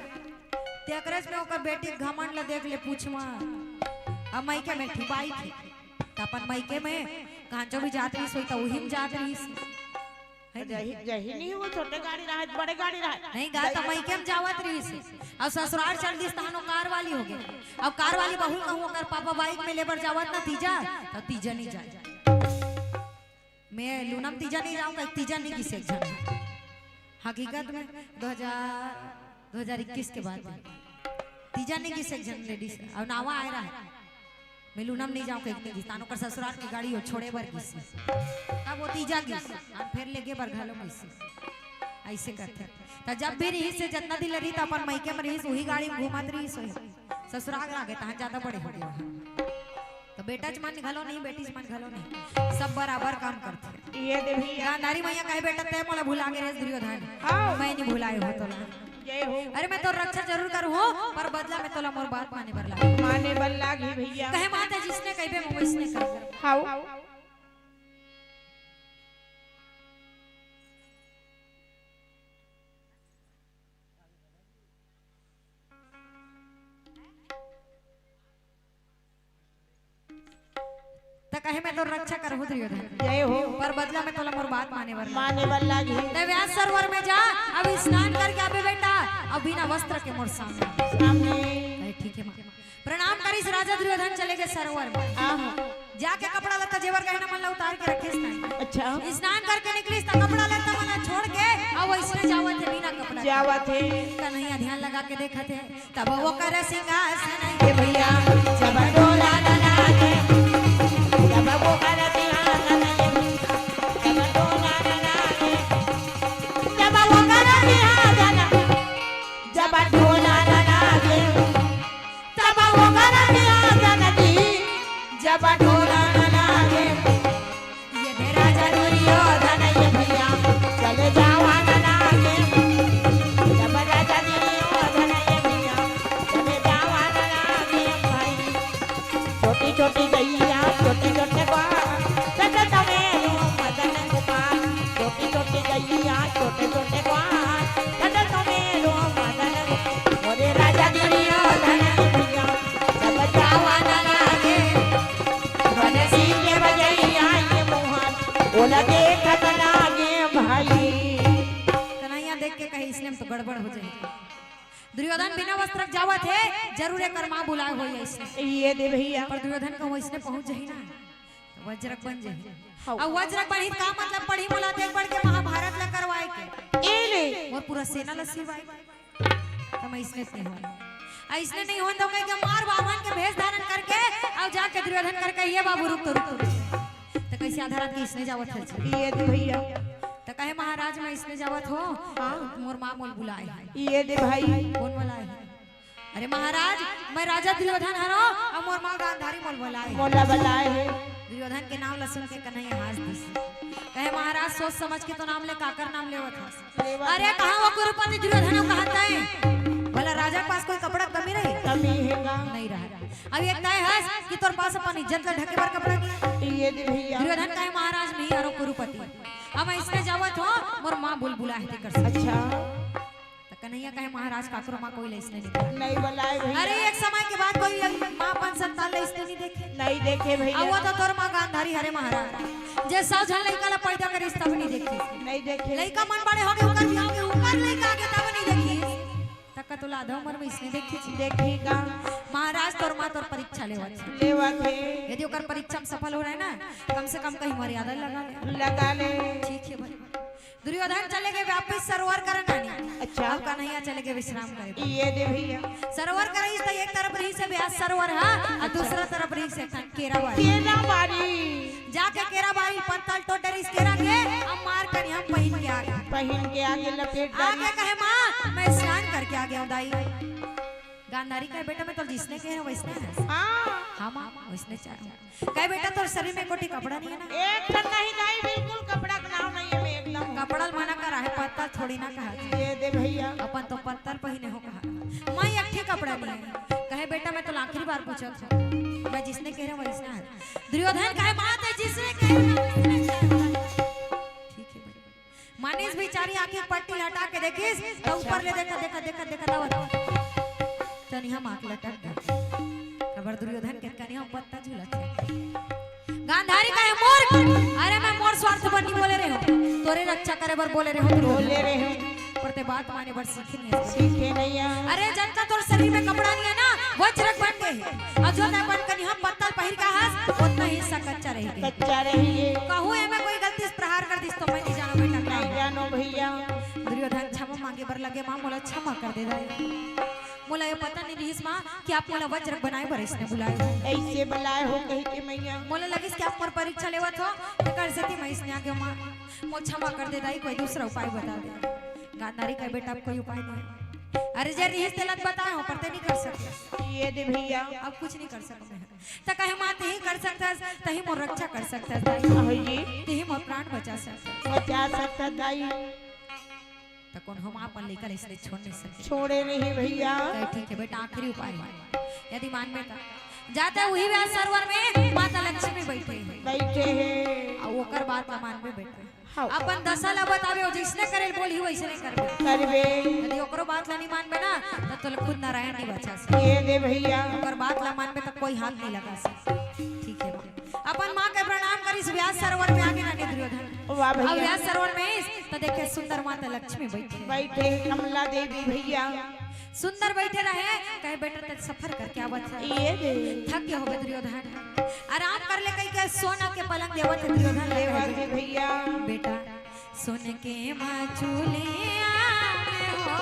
तेकरेच में ओकर बेटी के घमंड ल देख ले, पूछ म। अब मइके में एक ठी बाइक हे। त अपन मइके में कहाँ जो भी जात रहिस होई, त उही में जात रहिस। है नहीं? जही, जही नहीं, वो छोटे गाड़ी रहा, बड़े गाड़ी रहा। नहीं गा, त मइके में जावत रहिस। अउ ससुराल चल दिस, तहन वो कार वाली हो गे। अउ कार वाली बहू कहूँ, ओकर पापा बाइक में लेबर जावत ना तीजा, त तीजा नहीं जाए। मैं लूनम तीजा नहीं जाऊँ, कहीं तीजा नहीं गिस एक झन। हकीकत में दो हज़ार, दो हज़ार इक्कीस के बाद तीजा नहीं गिस एक झन लेडीज, अउ नावा आए रहा। मैं लूनम नहीं जाऊँ, कहीं नहीं गिस। तानो कर ससुराल की गाड़ी हो छोड़े बर गिस। तब वो तीजा गिस, हम फेर लेगे बर घलो गिस। अइसे करथे। त जब भी रहिस हे, जतना दिन ले रही, त अपन मइके में रहिस, उही गाड़ी में घूमत रहिस होही। ससुराल आ गे, तहाँ ज्यादा बड़े हो गे। त बेटा च मन घलो नहीं, बेटी च मन घलो नहीं, सब बराबर काम करथे। ये दे भैया। गांधारी मैया कहे, "बेटा, तैं मोला भुला गे रेहेस दुर्योधन, हाँ। मैं नहीं भुलाए हो तोला।" जय हो। अरे, मैं तोर रक्षा जरूर करूँ, पर बदला में तोला मोर बात माने बर लागही। माने बर लागही भैया। कहे, "माँ, तैं जिसने कहिबे, मैं वैसने करूँ।" हाँ। त कहे, "मैं तोर रक्षा करहूँ दुर्योधन, जय हो। पर बदला में तोला मोर बात माने बर लागही।" माने बर लागही। तैं व्यास सरोवर में जा, अब स्नान करके आबे बेटा, अब बिना वस्त्र के मोर सामने। सामने। कहे, "ठीक हे माँ।" प्रणाम करिस राजा दुर्योधन, चले गे सरोवर में। आहा। जाके कपड़ा लत्ता जेवर गहना मन ला उतार के रखिस नहीं। अच्छा। स्नान करके निकलिस त कपड़ा लत्ता मन ला छोड़ के अब वैसने जावत हे बिना कपड़ा के। जावत हे। कन्हैया ध्यान लगा के देखत हे। तब ओकर सिंहासन ये भैया, जब डोला न लागे, जब ओकर सिंहासन ये भैया, जब डोला न लागे, जब ओकर सिंहासन, जब डोला न लागे, तब ओकर सिंहासन जी, जब डोला न लागे। ये दे राजा दुर्योधन ये भैया, चले जावा न लागे। जब राजा दुर्योधन ये भैया, चले जावा न लागे भाई। छोटी छोटी गैया, छोटे छोटे ग्वाल, सजल सवेरो मदन गोपाल। छोटी छोटी गैया, छोटे छोटे ग्वाल, सजल सवेरो मदन गोपाल। मोरे राजा दुर्योधन ये भैया, जब जावा न लागे। बंसी के बजइया ये मोहन, ओला देखत लागे भाई। कन्हैया देख के कहे, "इसने में तो गड़बड़ हो जाही।" दुर्योधन बिना वस्त्र के जावत हे, जरूर एकर माँ बुलाए होही अइसने। ये दे भैया। पर दुर्योधन कहूँ अइसने पहुँच जाही ना, वज्रक बन जाही। हाँ। अब वज्रक बनही त का मतलब पड़ही मोला देख बढ़ के महाभारत ला करवाए के। ए ले। मोर पूरा सेना ला सिरवाए के। त मैं अइसने नहीं हों। अइसने नहीं हों त कहि के मार बाभन के भेष धारण करके, अउ जाके दुर्योधन कर कहे, "ये बाबू रुक तो, रुक तो, रुक तो।" त कइसे आधा रात के अइसने जावत हे जी? ये दे भैया। त कहे, "महाराज, मैं अइसने जावत हों, हाँ। मोर माँ मोला बुलाए हे।" ये दे भाई। कोन वाला हे? "अरे महाराज, मैं राजा दुर्योधन हरों, अउ मोर माँ गांधारी मोला बलाए हे।" मोला बलाए हे। दुर्योधन के नाम ला सुन के कन्हैया हाँस दिस। कहे, "महाराज, सोच समझ के तो नाम ले, काकर नाम लेवत हस?" लेवत अरे हस। कहाँ वो कुरुपति दुर्योधन, वो कहाँ तैं? भला राजा के पास कोई कपड़ा के कमी रही? कमी हे का? नहीं रहा। अब एक तैं हस कि तोर पास अपन इज्जत ला ढके बर कपड़ा नहीं। ये दे भैया। दुर्योधन कहे, "महाराज, मैं ही हरों कुरुपति। अब मैं अइसने जावत हों, मोर माँ मोला बुलाए हे तेकर से।" अच्छा। त कन्हैया कहे, "महाराज, काकरो माँ कोई ला अइसने नहीं बलाए।" नहीं बलाए भैया। अरे, एक समय के बाद कोई माँ अपन संतान ला अइसने नहीं देखे। नहीं देखे भैया। अउ वो तो तोर माँ गांधारी हरे महाराज, जे सौ झन लइका ला पैदा करिस तब नहीं देखिस। नहीं देखे। लइका मन बड़े होगे, ओकर बिहाव होगे, ओकर लइका आगे तब नहीं देखिस। त का तोला आधा उमर में अइसने देखिस? देखी का? महाराज, तोर माँ तोर परीक्षा लेवत हे। लेवत हे। यदि ओकर परीक्षा में सफल हो रहे ना, कम से कम कहीं मर्यादा लगा ले। लगा ले। ठीक हे भाई। दुर्योधन चले गे वापिस सरोवर करा नानी। अच्छा। अब कन्हैया चले गे विश्राम करे। ये दे भैया। सरोवर करा इस त एक तरफ रहिस हे व्यास सरोवर हा, अउ दूसरा तरफ रहिस हे केरा बारी। केरा बारी। जाके केरा बारी पत्तल टोड़ डरिस केरा के, अउ मार कनिहा पहिन के आगे। पहिन के आगे लपेट डारी। आगे कहे, "माँ, मैं स्नान करके आ गया हूँ दाई।" गांधारी कहे, "बेटा, मैं तो जिसने कहे वैसने हे।" हाँ। हाँ माँ, वैसने चाहे। कहे, "बेटा, तोर शरीर में कोटी कपड़ा नहीं हे ना?" एक ठन नहीं दाई, बिल्कुल कपड़ा के नाम नहीं हे, मैं एकदम। कपड़ा ल मना करा हे, पत्तल थोड़ी ना कहा। ये दे भैया। अपन तो पत्तल पहिने हो कहा। मैं एक ठे कपड़ा नहीं हे। कहे, "बेटा, मैं तो आखिरी बार पूछत हूँ, मैं जिसने कहे वैसना हे।" दुर्योधन कहे, "माँ, तैं जिसने कहे वैसने हे।" ठीक हे भाई। मानिस बिचारी आँखी पट्टी हटा के देखिस, त ऊपर ले देखत, देखत, देखत, देखत आवत। कनिहा माँ के लटक गे। काबर दुर्योधन के कनिहा पत्ता झूलत हे। गांधारी कहे, "मूर्ख, अरे मैं मोर स्वार्थ बर नहीं बोले रहे हूँ, तोरे रक्षा करे बर बोले रहे हूँ।" बोले रहे हूँ। पर तैं बात माने बर सीखे नहीं हे। सीखे नहीं हे। अरे जतका तोर शरीर में कपड़ा नहीं हे ना, वज्रक बन गे हे। अउ जो तैं अपन कनिहा पत्तल पहिर के हस, ओतना ही हिस्सा कच्चा रही गे। कच्चा रही गे। कहूँ एमे कोई गलती से प्रहार कर दिस तो मैं नहीं जानों बेटा। नहीं जानों भैया। दुर्योधन क्षमा मांगे बर लगे, "माँ, मोला क्षमा कर दे दाई। मोला ये पता नहीं रहिस माँ कि आप मोला वज्रक बनाए बर अइसने बुलाए हो।" अइसे बुलाए हो कहि के मैया। मोला लगिस कि आप मोर परीक्षा लेवत हो, तेकर सेती मैं अइसने आ गेंव माँ। मोला क्षमा कर दे दाई, कोई दूसरा उपाय बता दे। गांधारी कहे, "बेटा, अब कोई उपाय नहीं हे।" अरे जे रहिस तेला त बताए हों, पर तैं नहीं कर सके। ये दे भैया। अब कुछ नहीं कर सकँव मैं। त कहे, "माँ, तेही कर सकथस, तेही मोर रक्षा कर सकथस दाई, अहो जी। तेही मोर प्राण बचा सकथस।" बचा सकथस दाई। त कोनो माँ अपन लइका ल इसने छोड़ नहीं सके। छोड़े नहीं भैया। कहे, "ठीक है बेटा, आखिरी उपाय है, यदि मानबे त जाते उही व्यास सरोवर में माता लक्ष्मी बैठे हे। बैठे हे। अउ ओकर बात ला मानबे बेटा।" हाँ। अपन दशा ला बताबे, अउ जइसने करे ल बोलही वइसने करबे। करबे। यदि ओकरो बात ला नहीं मानबे ना, त तोला खुद नारायण नहीं बचा सके। ये दे भैया। ओकर बात ला मानबे त कोई हाथ नहीं लगा सके। ठीक है बा। अपन माँ के प्रणाम करिस, व्यास सरोवर में आगे ना दुर्योधन। वाह भैया। अब व्यास सरोवर में आइस, त देखे सुंदर माता लक्ष्मी बैठे। बैठे कमला देवी भैया। सुंदर बैठे रहे, कहे, "बेटा, तैं सफर करके आवत हे। ये दे। थक गे होबे दुर्योधन। आराम कर ले," कहिके सोना के पलंग देवत हे दुर्योधन ल। देवत हे भैया। बेटा, सोन के मचुलिया में हो,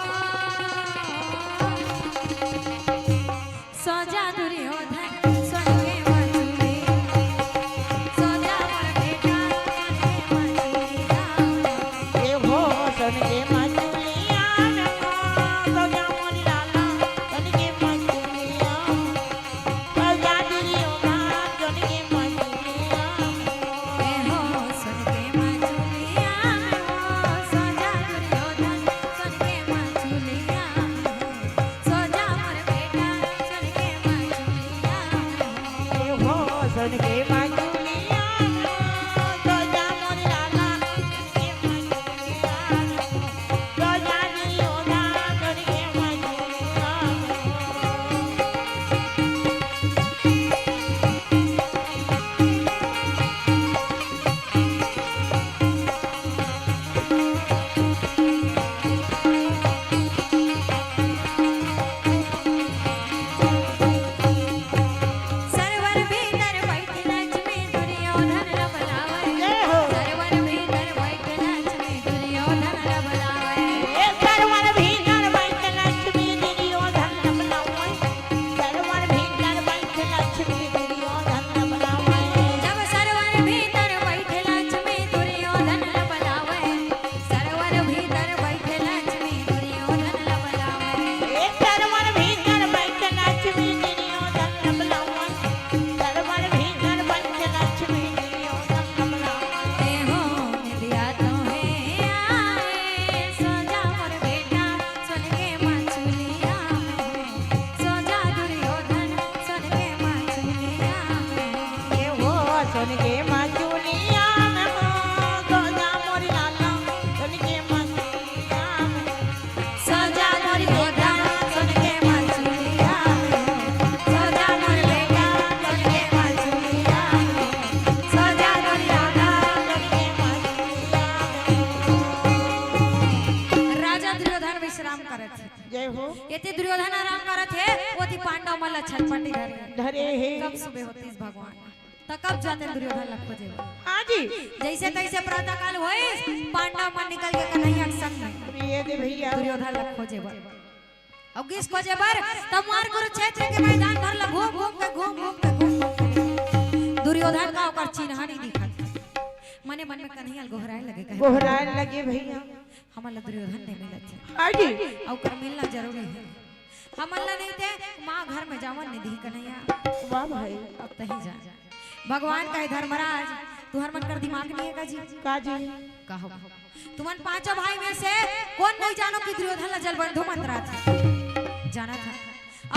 सो जा दुर्योधन, सोन के मचुलिया, सो जा मोर बेटा, सोन के मचुलिया में हो। ए हो, सोन के मचुलिया में हो, सो जा मोर लाला, सोन के मचुलिया में हो। सो जा दुर्योधन, सोन के मचुलिया में हो। ए हो, सोन के मचुलिया में हो, सो जा दुर्योधन, सोन के मचुलिया में हो। सो जा मोर बेटा, सोन के मचुलिया में हो। ए हो, सोन के मचुलिया में हो, सो जा मोर लाला, सोन के मचुलिया में हो। सरवर भीतर बैठ लक्ष्मी दुर्योधन ल बलावै। जय हो। सरवर भीतर बैठ लक्ष्मी दुर्योधन ल बलावै। ए सरवर भीतर बैठ लक्ष्मी दुर्योधन ल बलावै। सरवर भीतर बैठ लक्ष्मी दुर्योधन ल बलावै। जब सरवर भीतर बैठ लक्ष्मी दुर्योधन ल बलावै। सरवर भीतर बैठ लक्ष्मी दुर्योधन ल बलावै। ए सरवर भीतर बैठ लक्ष्मी दुर्योधन ल बलावै। सरवर भीतर बैठ लक्ष्मी दुर्योधन ल बलावै। ए हो निंदिया तो हे आए, सो जा मोर बेटा, सोन के मचुलिया में हो। सो जा दुर्योधन, सोन के मचुलिया में हो। ए हो सोन के मचुलिया में हो, सो जा मोर लाला, सोन के मचुलिया में हो। सो जा दुर्योधन, सोन के मचुलिया में हो। सो जा मोर बेटा, सोन के मचुलिया में हो। सो जा दुर्योधन, सोन के मचुलिया में हो। राजा दुर्योधन विश्राम करत हे। जय हो। एती दुर्योधन आराम करत हे, ओती पांडव मन ला छटपटी धरे। धरे हे। कब सुबह होतिस भगवान, त कब जातेन दुर्योधन ला खोजे बर। हाँ जी। जइसे तइसे प्रातः काल होइस, पांडव मन निकल गे कन्हैया के संग में। ये दे भैया। दुर्योधन ला खोजे बर। अउ गिस खोजे बर, त मार कुरुक्षेत्र के मैदान भर ला घूम घूम के, घूम घूम के, घूम घूम के। दुर्योधन का ओकर चिन्हा नहीं दिखत। मने मन में कन्हैया ल गोहराए लगे, कहे, गोहराए लगे भैया। हमन ला दुर्योधन नहीं मिलत हे। हाँ जी। अउ ओकर मिलना जरूरी हे। हमन ला नहीं ते माँ घर में जावन नहीं दिही कन्हैया। वाह भाई। अब तही जा। भगवान कहे, धर्मराज, तुहर मन कर दिमाग नहीं हे का जी? का जी? कहो। तुमन पांचों भाई में से कोन नहीं जानो कि दुर्योधन ला जलबंधु मंतराथे? जानथे।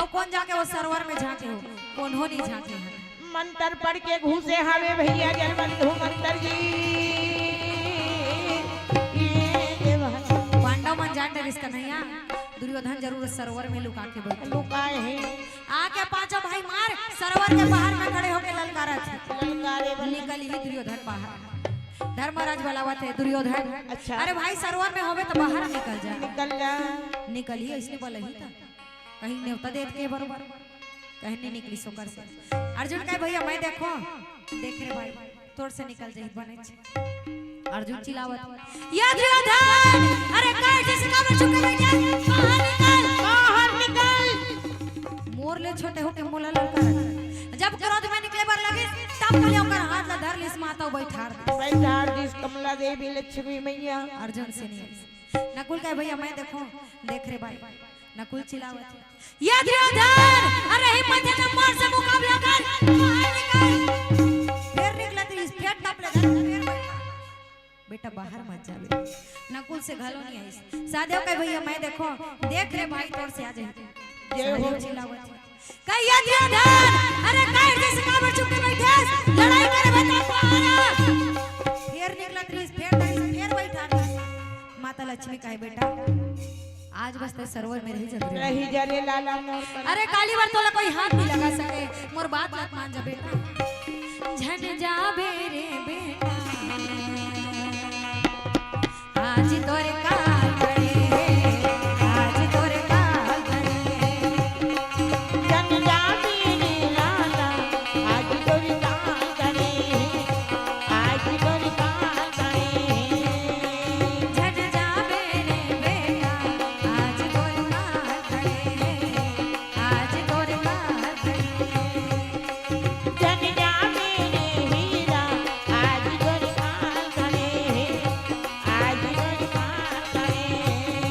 अउ कोन जाके ओ सरोवर में झांके हो? कोनो नहीं झांके हे। मंतर पढ़ के घुसे हवे भैया जलबंधु मंतर जी। ये देवा। पांडव मन जान डरिस कन्हैया, दुर्योधन जरूर सरोवर में लुका के बैठे। लुकाए हे। आके पांचों भाई मार सरोवर के बाहर में खड़े होके ललकारत हे। ललकारे बन। निकल ही दुर्योधन बाहर। धर्मराज बलावत हे, दुर्योधन। अच्छा। अरे भाई, सरोवर में होवे त बाहर निकल जा। निकल जा। निकल ही, अइसने बलही त। कहीं नेवता देत के बरोबर। कहीं नहीं निकलिस ओकर से। अर्जुन कहे, "भैया, मैं देखो।" देख रे भाई, तोर से निकल जाही बनेच। अर्जुन चिल्लावत, "ये दुर्योधन, अरे काय जइसे काबर छुप के बैठे? बाहर निकल, बाहर निकल।" मोर ले छोटे होके मोला ललकारत। जब क्रोध में निकले बर लगिस, तब बोले ओकर हाथ ला धर लिस, माता बैठार दिस। बैठार दिस कमला देवी लक्ष्मी मैया। अर्जुन से नहीं आइस। नकुल कहे, "भैया, मैं देखो।" देख रे भाई, नकुल चिल्लावत हे, "ये दुर्योधन, अरे हिम्मत हे त मोर से मुकाबला कर, बाहर निकल।" फेर निकलत रहिस, फेर टप ले धर, फेर बइठा। "बेटा बाहर मत जाबे।" नकुल से घलो नइ आइस। सहदेव कहे, "भइया मैं देखों, देख रे भाई तोर से आ जाही।" जय हो। सहदेव चिल्लावत हे, कहे, "ये दुर्योधन, अरे काहे जइसे काबर चुप के बइठे हस? लड़ाई करे बता बाहर आ।" फेर निकलत रहिस, फेर डरिस, फेर बइठा रहिस। माता लक्ष्मी कहे, "बेटा, आज बस तैं सरोवर में रहि जा रे।" रहि जा रे लाला मोर पर। अरे काली बर तोला कोई हाथ नइ लगा सके, मोर बात ला मान जा बेटा। झन जाबे रे बेटा, आज तोर काल पड़े हे, आज तोर काल पड़े हे। झन जाबे रे लाला, आज तोर काल पड़े हे, आज तोर काल पड़े हे। झन जाबे रे बेटा, आज तोर काल पड़े हे, आज तोर काल पड़े हे। झन जाबे रे हीरा, आज तोर काल पड़े हे, आज तोर काल पड़े हे।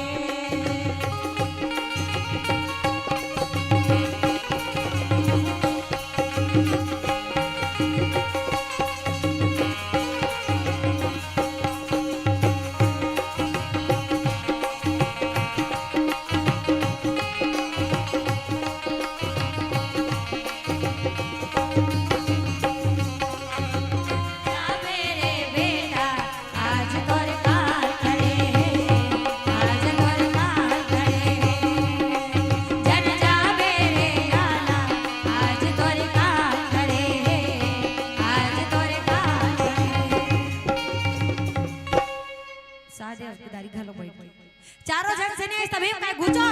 सहदेव के दारी घलो बइठ गे। चारों झन सेनी आइस, त भीम कहे, "घुचो,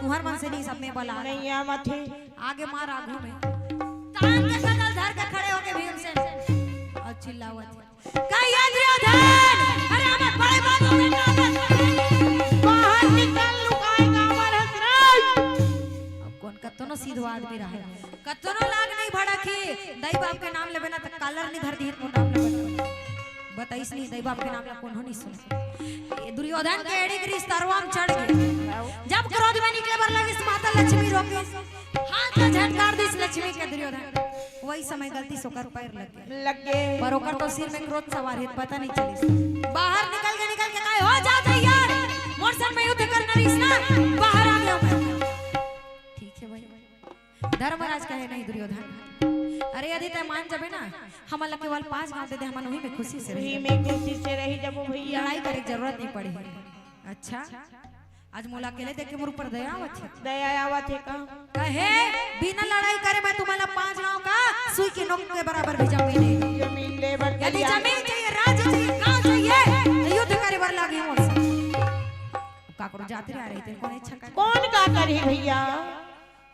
तुंहर मन सेनी सब में बला।" नइ आवत हे। आगे मार आगू में। कान के कगल धर के खड़े होके भीमसेन अउ चिल्लावत हे, "कहे ये दुर्योधन, अरे हमर बड़े बाबू के नाम बाहर निकल, लुकाए काबर हस रे।" अब कोन कतनो सीधो आदमी रहे, कतनो लाग नइ भड़कही, दई बाप के नाम लेबे ना त कालर नइ धर दिही, मोर नाम लेबे। बताइस नहीं, दई बाप के नाम ला कोनो नइ सुने। ये दुर्योधन के एड़ी गिरिस तरवा म चढ़ गे। जब क्रोध में निकले बर लगिस, माता लक्ष्मी रोकिस, हाथ ला झटकार दिस लक्ष्मी के दुर्योधन। वही समय गलती से ओकर पैर लग गे। लग गे। पर ओकर तो सिर में क्रोध सवार हे, पता नइ चलिस। बाहर निकल के, निकल के कहे, "हो जा तैयार, मोर संग में युद्ध करना रहिस ना, बाहर आ गेंव मैं।" ठीक हे भाई। धर्मराज कहे, "नहीं दुर्योधन, अरे यदि तैं मान जाबे ना, हमन ला केवल पांच गांव दे दे, हमन उही में खुशी से रही।" उही में खुशी से रही जबो भइया। लड़ाई करे के जरूरत नइ पड़ही। अच्छा, आज मोला अकेले देख के मोर ऊपर दया आवत हे। दया आवत हे का? कहे, "बिना लड़ाई करे मैं तुम्हारा पांच गांव का सुई के नोक के बराबर भी जमीन नहीं दूं।" जमीन ले बर यदि तैयार। जमीन चाहिए, राज्य चाहिए, गांव चाहिए, तो युद्ध करे बर लागे मोर से। काकरो जात रे आ रही, तेरे को नहीं छका। कोन का करही भइया?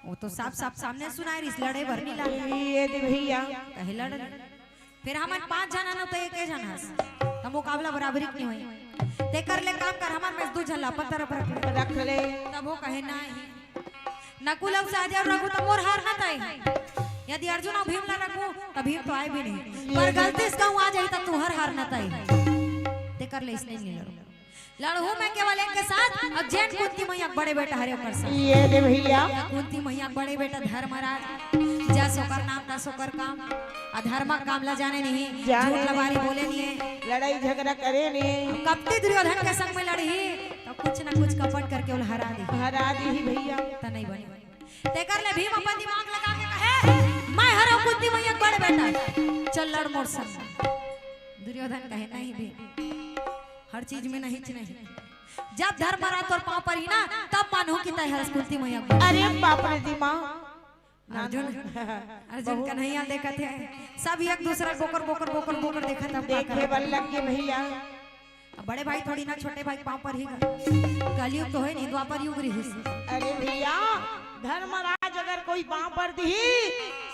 वो तो साफ साफ सामने सुनाय रहिस, लड़े बर नइ लागे। ये दे भइया। कहे लड़ ले। फेर हमन पांच झन हन, त एक झन हस। त मुकाबला बराबरी के नइ होही। तेकर ले काम कर, हमर में से दू झन ला अपन तरफ रख ले। रख ले। तब वो कहे, "नहीं। नकुल अउ सहदेव रखहू त मोर हार न तय। यदि अर्जुन अउ भीम ला रखहू, त भीम तो आय भी नहीं। पर गलती से कहूं आ जाही, त तुंहर हार न तय।" तेकर ले अइसने नइ लड़ो। लड़हूं मैं केवल एक के साथ, अउ जेन कुंती मइया के बड़े बेटा हरे ओकर साथ। ये दे भइया। कुंती मइया के बड़े बेटा धर्मराज, जस ओकर नाम तस ओकर काम, अधर्म काम ला जाने नहीं, जाने झूठ लबारी नहीं। बोले नहीं। लड़ाई झगड़ा करे नहीं। कपटी दुर्योधन के संग में लड़ही, त कुछ न कुछ कपट करके ओला हरा दिही। हरा दिही भइया। त नइ बने। तेकर ले भीम अपन दिमाग लगा के कहे, "मैं हरंव कुंती मइया के बड़े बेटा, चल लड़ मोर संग।" दुर्योधन कहे, "नहीं भीम, हर चीज में नहीं च नहीं। जब धर्मराज तोर पांव परही ना, तब मानहूं कि तैं हरस कुंती मइया के बड़े।" अरे बाप रे दिमाग। अर्जुन, अर्जुन बहुत। कन्हैया देखत हे, सब एक दूसरा बोकर, बोकर, बोकर, बोकर देखत हे, अब का देखे करत बर हे? लग गे भइया। अब बड़े भाई थोड़ी ना छोटे भाई पांव परही गा। कलयुग तो हे नहीं, द्वापर युग रहिस। अरे भइया, धर्मराज अगर कोई पांव पर दिही,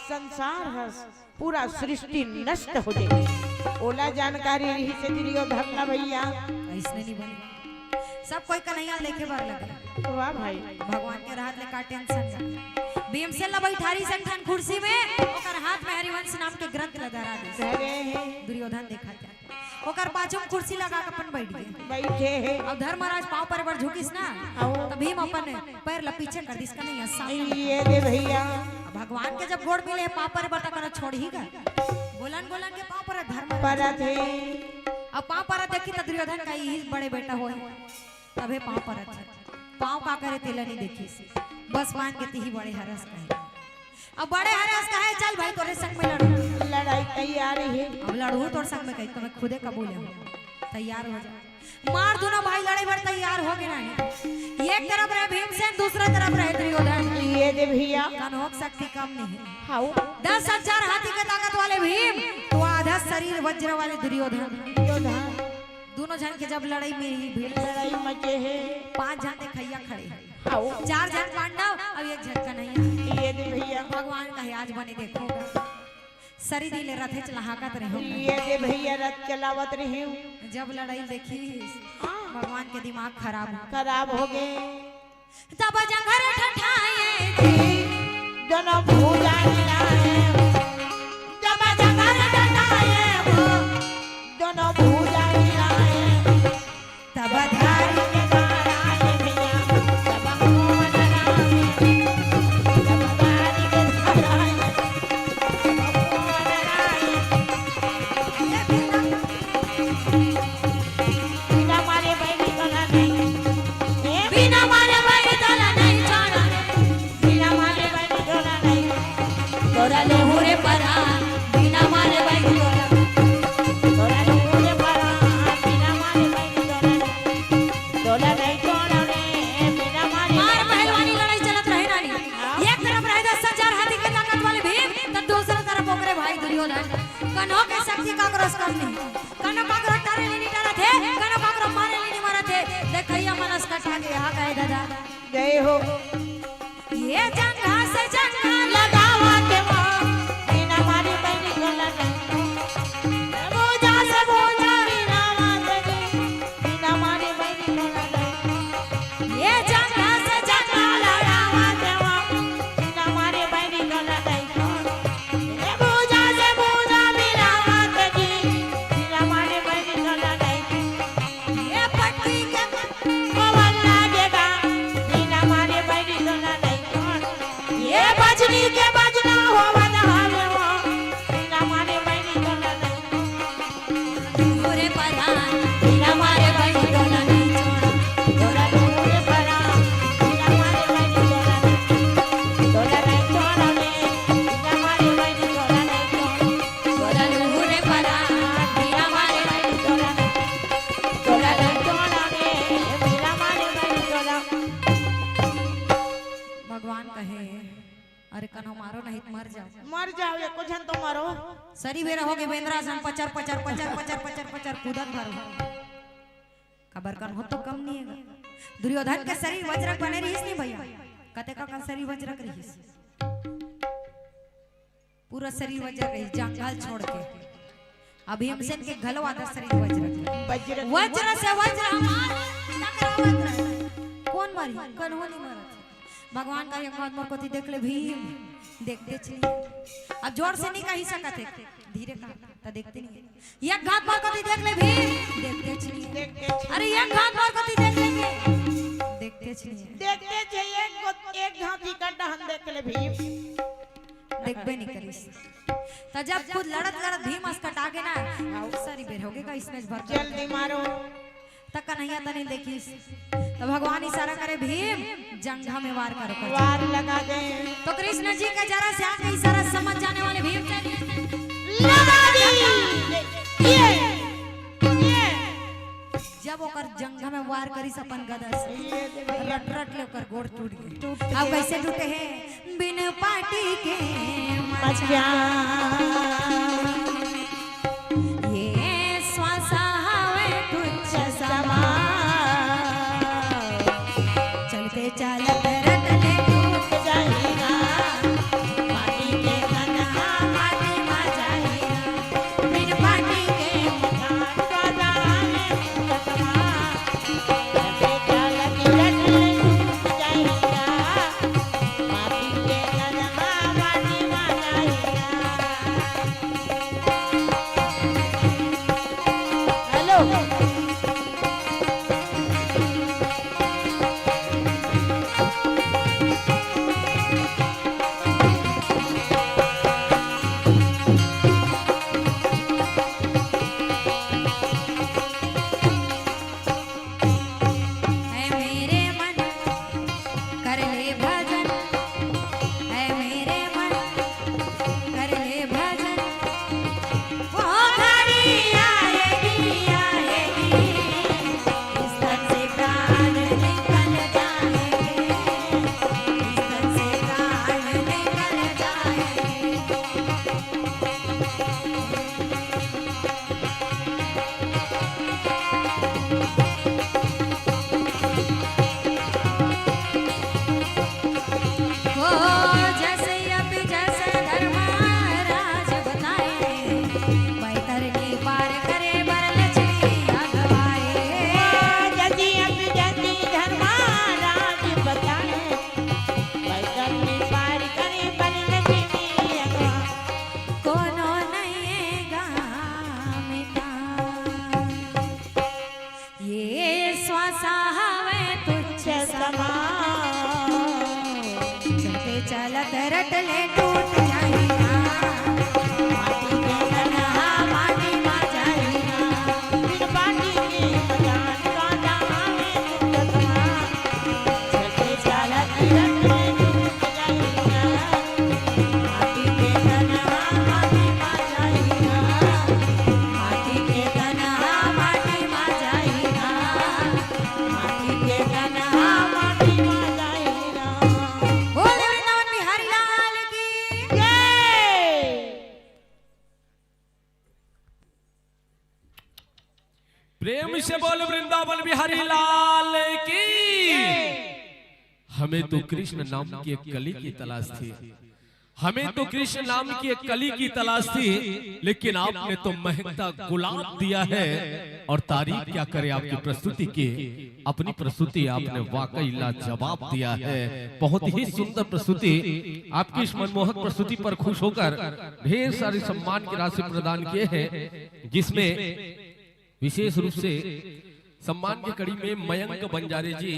संसार ह पूरा सृष्टि नष्ट हो जाही। ओला जानकारी रहिस दुर्योधन ला भइया। अइसने नइ बने। सब कोई कन्हैया देखे बर लगे। वाह भाई। भगवान के रहत ले का tension हे। भीमसेन ला बइठारिस एक ठन कुर्सी में, ओकर हाथ में हरिवंश नाम के ग्रंथ ला धरा दिस। धरे हे। दुर्योधन देखत हे। ओकर पाछू म कुर्सी लगा के अपन बइठ गे। बइठे हे। अब धर्मराज पाँव परे बर झुकिस ना, अउ त भीम अपन पैर ल पीछे कर दिस, कन्हैया सामने। ये दे भइया। अब भगवान के जब गोड़ मिले हे पाँव परे बर, त करा छोड़ही का? गोलन गोलन के पाँव परत धर्मराज। परत हे। अब पाँव परत देखिस त दुर्योधन कहे, "इही बड़े बेटा होही।" तभे पाँव परत हे। पाँव का करे तेला नइ देखिस। बस मान के तिही बड़े हरस कहे। अब बड़े हरस कहे, "चल भाई, तोरे संग में लड़हूँ।" लड़ई तैयार हे। अब लड़हूँ तोर संग में कहिके त मैं खुदे कबूले हँव। तैयार हो जा। मार दूनों भाई लड़ई बर तैयार हो गे ना। एक तरफ रहे भीमसेन, दूसरा तरफ रहे दुर्योधन। ये दे भइया। कन्हू के शक्ति कम नइ हे। हव। दस हजार हाथी के ताकत वाले भीम, त आधा शरीर वज्र वाले दुर्योधन। दुर्योधन। दूनों झन के जब लड़ई में ही भीड़, लड़ई मचे हे। पाँच झन देखइया खड़े हे। हव। चार झन पांडव, अउ एक झन कन्हैया। ये दे भइया। भगवान कहे, "आज बने देखहूँ गा।" सरी दिन ले रथेच लहाकत रहेंव। ये दे भइया, रथ चलावत रहेंव। जब लड़ई देखिस, हाँ। भगवान के दिमाग खराब हो। खराब हो गे। तब जंघर ठठाए जी, दोनों भुजा हिलाए। जब जंघर ठठाए हो, दोनों भुजा हिलाए। तब धारी के धारा रे भइया, तब मोहन राम। तब धारी के धारा रे, तब मोहन राम। बिना मारे बैरी तोला नहीं। ए, बिना मारे बैरी तोला नहीं छोड़ा। बिना मारे बैरी तोला नहीं। तोरा लेहू रे परान। बिना मारे बैरी तोला। तोरा लेहू रे परान। बिना मारे बैरी तोला नहीं। तोला नहीं छोड़ा रे। बिना मारे मार पहलवानी लड़ाई चलत रहे नानी। हाँ। एक तरफ रहे दस हजार हाथी के ताकत वाले भीम, त दूसरा तरफ ओकरे भाई दुर्योधन। कन्हू के शक्ति काकरो से कम नहीं। कन्हू काकरो टारे ले नइ टारत हे, कन्हू काकरो मारे ले नइ मारत हे। देखइया मन अस कटा गे, हाँ कहे दादा। जय हो। ये जंघा से जंघा लगावा के माँ, बिना मारे बैरी तोला नहीं। भुजा से भुजा मिलावा के, बिना मारे बैरी तोला नहीं। ये जंघा से जंघा लड़ावा देवा, बिना मारे बैरी तोला नहीं। ये भुजा से भुजा मिलावा के जी, बिना मारे बैरी तोला नहीं। ये पट्टी के पवन लागेगा, बिना मारे बैरी तोला नहीं। ये बजनी के बजना हो बदहाल हो, बिना मारे बैरी तोला नहीं। तोरे परान, बिना मारे बैरी तोला नहीं छोड़ा। तोरा तोरे परान, बिना मारे बैरी तोला नहीं। तोरा नहीं छोड़ा रे, बिना मारे बैरी तोला नहीं छोड़ा। तोरा तोरे परान, बिना मारे बैरी तोला नहीं। तोरा नहीं छोड़ा रे, बिना मारे बैरी तोला। भगवान कहे, अरे कन्हू मारो नहीं त मर जाओ। मर जाओ, एको झन तो मरो। सरी बेरा हो गे बेंदरा सन पचर, पचर, पचर, पचर, पचर, पचर कूदत भरो। काबर कन्हू तो कम नहीं हे। दुर्योधन के शरीर वज्र बने रहिस नहीं भइया। कतेक कन शरीर वज्र रहिस। पूरा शरीर वज्र रहिस, जंघा ल छोड़ के। अब भीमसेन के घलो आधा शरीर वज्र। वज्र। वज्र से वज्र हमार टकरावत रहे। कोन मारी? कन्हू नहीं मारत। भगवान कहे, "एक हाथ मोर कोती देख ले भीम।" देखतेच नहीं। अब जोर से नहीं कहि सकत हे, धीरे कहा, त देखते नहीं हे। "एक हाथ मोर कोती देख ले भीम।" देखतेच नहीं हे। देखतेच नहीं। अरे, एक हाथ मोर कोती देख ले भीम। देखतेच नहीं हे। देखतेच हे, एक गो-, एक हाथ ही कड्डा हम देख ले भीम। देखबे नहीं करिस। त जब खुद लड़त लड़त भीम अस कटा गे ना, सरी बेर हो गे का इसमें भर। जल्दी मारो। त कन्हैया तनी देखिस, त भगवान इशारा करे, "भीम, जंघा में वार करो।" वार लगा दे। तो कृष्ण जी के जरा से आंख के इशारा समझ जाने वाले भीम लगा दी। ये, ये। जब ओकर जंघा में वार करिस अपन गदा से, ये दे भैया। रट रट ले ओकर गोड़ टूट गे। टूट अब गे। कैसे टूटे हे? बिन पाटी के मचा। ये श्वास हवे तुच्छ समान। चलते चलत रतन टूट जाही ना। पाटी के कन्हा माटी मा जाही ना। बिन पाटी के मचा। सहावै तुच्छ समान। चलते चलत रट ले टूट जाही ना। माटी के तन हा माटी मा जाही ना। बिन माटी के मकान का जहाँ में तुच्छ समान। चलते चलत रट ले टूट जाही ना। माटी के तन हा माटी मा जाही ना। माटी के तन हा माटी मा जाही ना। माटी के तन हा माटी मा जाही ना। बोल वृंदावन बिहारी लाल की जय। प्रेम से बोल वृंदावन बिहारी लाल की। हमें तो कृष्ण नाम की एक कली की तलाश थी, हमें तो कृष्ण नाम की एक कली की तलाश थी, लेकिन आपने तो महकता गुलाब दिया है। और तारीफ क्या करें आपकी प्रस्तुति की, अपनी प्रस्तुति आपने वाकई लाजवाब दिया है। बहुत ही सुंदर प्रस्तुति, आपकी इस मनमोहक प्रस्तुति पर खुश होकर ढेर सारी सम्मान की राशि प्रदान किए हैं, जिसमें विशेष रूप से सम्मान की कड़ी में मयंक बंजारे जी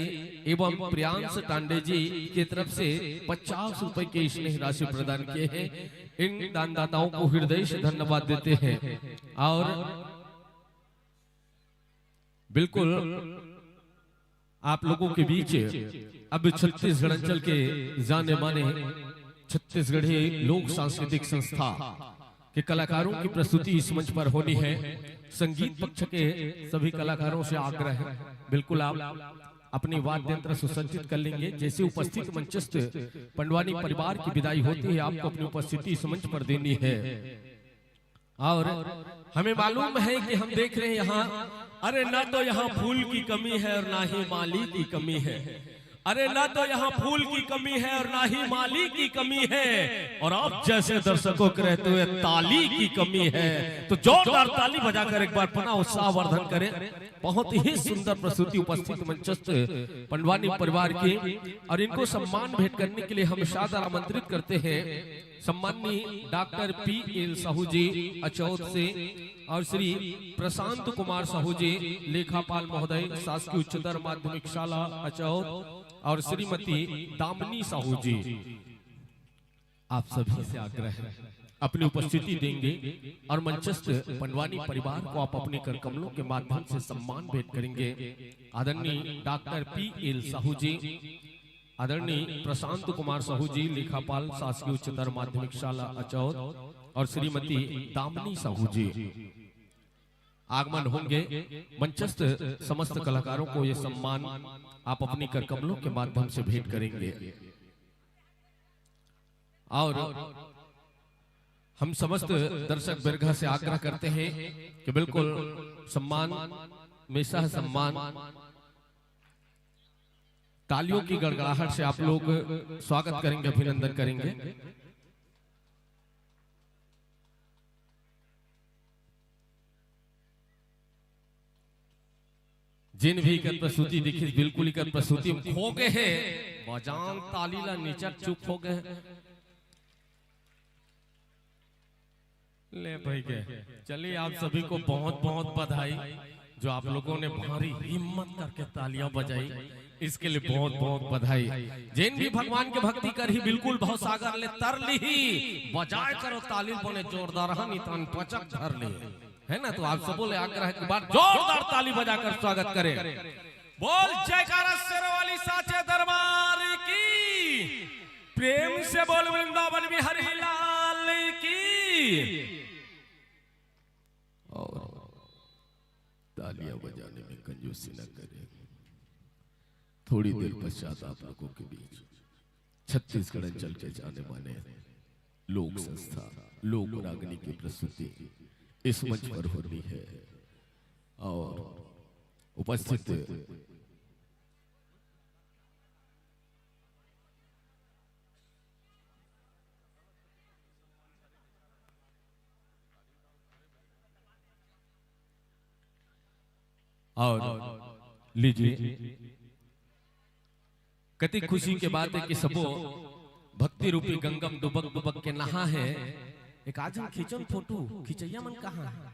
एवं प्रियांश टांडे जी की तरफ से पचास रुपए की स्नेह राशि प्रदान किए हैं। इन दानदाताओं को हृदय से धन्यवाद देते हैं। और बिल्कुल आप लोगों के बीच अब छत्तीसगढ़ अंचल के जाने माने छत्तीसगढ़ी लोक सांस्कृतिक संस्था के कलाकारों की प्रस्तुति इस मंच पर होनी है। संगीत पक्ष के सभी कलाकारों से आग्रह है, बिल्कुल आप अपने वाद्य यंत्र सुसज्जित कर लेंगे। जैसे उपस्थित मंचस्थ पंडवानी परिवार की विदाई होती है, आपको अपनी उपस्थिति इस मंच पर देनी है। और हमें मालूम है कि हम देख रहे हैं यहाँ, अरे ना तो यहाँ फूल की कमी है और ना ही माली की कमी है। अरे ना तो यहाँ फूल की कमी है और ना ही माली की कमी है, और आप जैसे दर्शकों के रहते हुए ताली की कमी है। तो जोरदार ताली बजाकर एक बार पुनः उत्साहवर्धन करें। बहुत ही सुंदर प्रस्तुति उपस्थित मंचस्थ पंडवानी परिवार की, और इनको सम्मान भेंट करने के लिए हम सादर आमंत्रित करते हैं सम्माननीय डॉक्टर पी एल साहू जी अचौद से, और श्री प्रशांत कुमार साहू जी लेखापाल महोदय, शासकीय उच्चतर माध्यमिक शाला अचौद, और श्रीमती दामिनी साहू जी। आप सभी से आग्रह है, अपनी उपस्थिति देंगे और मंचस्थ पंडवानी परिवार को आप अपने कर कमलों के माध्यम से सम्मान भेंट करेंगे। आदरणीय डॉक्टर पी एल साहू जी, आदरणीय प्रशांत कुमार साहू जी, लेखापाल, शासकीय उच्चतर माध्यमिक शाला अचौद, और श्रीमती दामिनी साहू जी आगमन होंगे। मंचस्थ समस्त कलाकारों को ये सम्मान आप अपनी कर कमलों के माध्यम से भेंट करेंगे। और हम समस्त दर्शक वर्ग से आग्रह करते हैं कि बिल्कुल सम्मान में सह सम्मान तालियों की गड़गड़ाहट से आप लोग स्वागत करेंगे, अभिनंदन करेंगे। जिन भी एकर प्रस्तुति देखिस, बिल्कुल एकर प्रस्तुति में खो गए हैं। बजान ताली ला निचर चुप हो गए हैं। ले भाई के, चलिए आप सभी को बहुत बहुत बधाई, जो आप लोगों ने भारी हिम्मत करके तालियां बजाई, इसके लिए बहुत बहुत बधाई। जिन भी भगवान के भक्ति करही बिल्कुल भवसागर ले तर लिही, बजाए करो ताली बने जोरदार, हम इतन पचक धर लिही। है ना? तो आप सबों ले आग्रह है कि बार जोरदार ताली बजाकर स्वागत करें। बोल जयकारा शेरों वाली साचे दरबार की, प्रेम से बोल वृंदावन बिहारी लाल की। और तालियां बजाने में कंजूसी न करें। थोड़ी देर पश्चात आप लोगों के बीच छत्तीसगढ़ अंचल के जाने माने लोक संस्था, लोक रागनी की प्रस्तुति इस मंच पर होनी है और उपस्थित और लीजिए, कति खुशी के बात है कि सबो भक्ति रूपी गंगम डुबक डुबक के नहा है। एक आज हम खींचन फोटो, खिंचैया मन कहाँ है?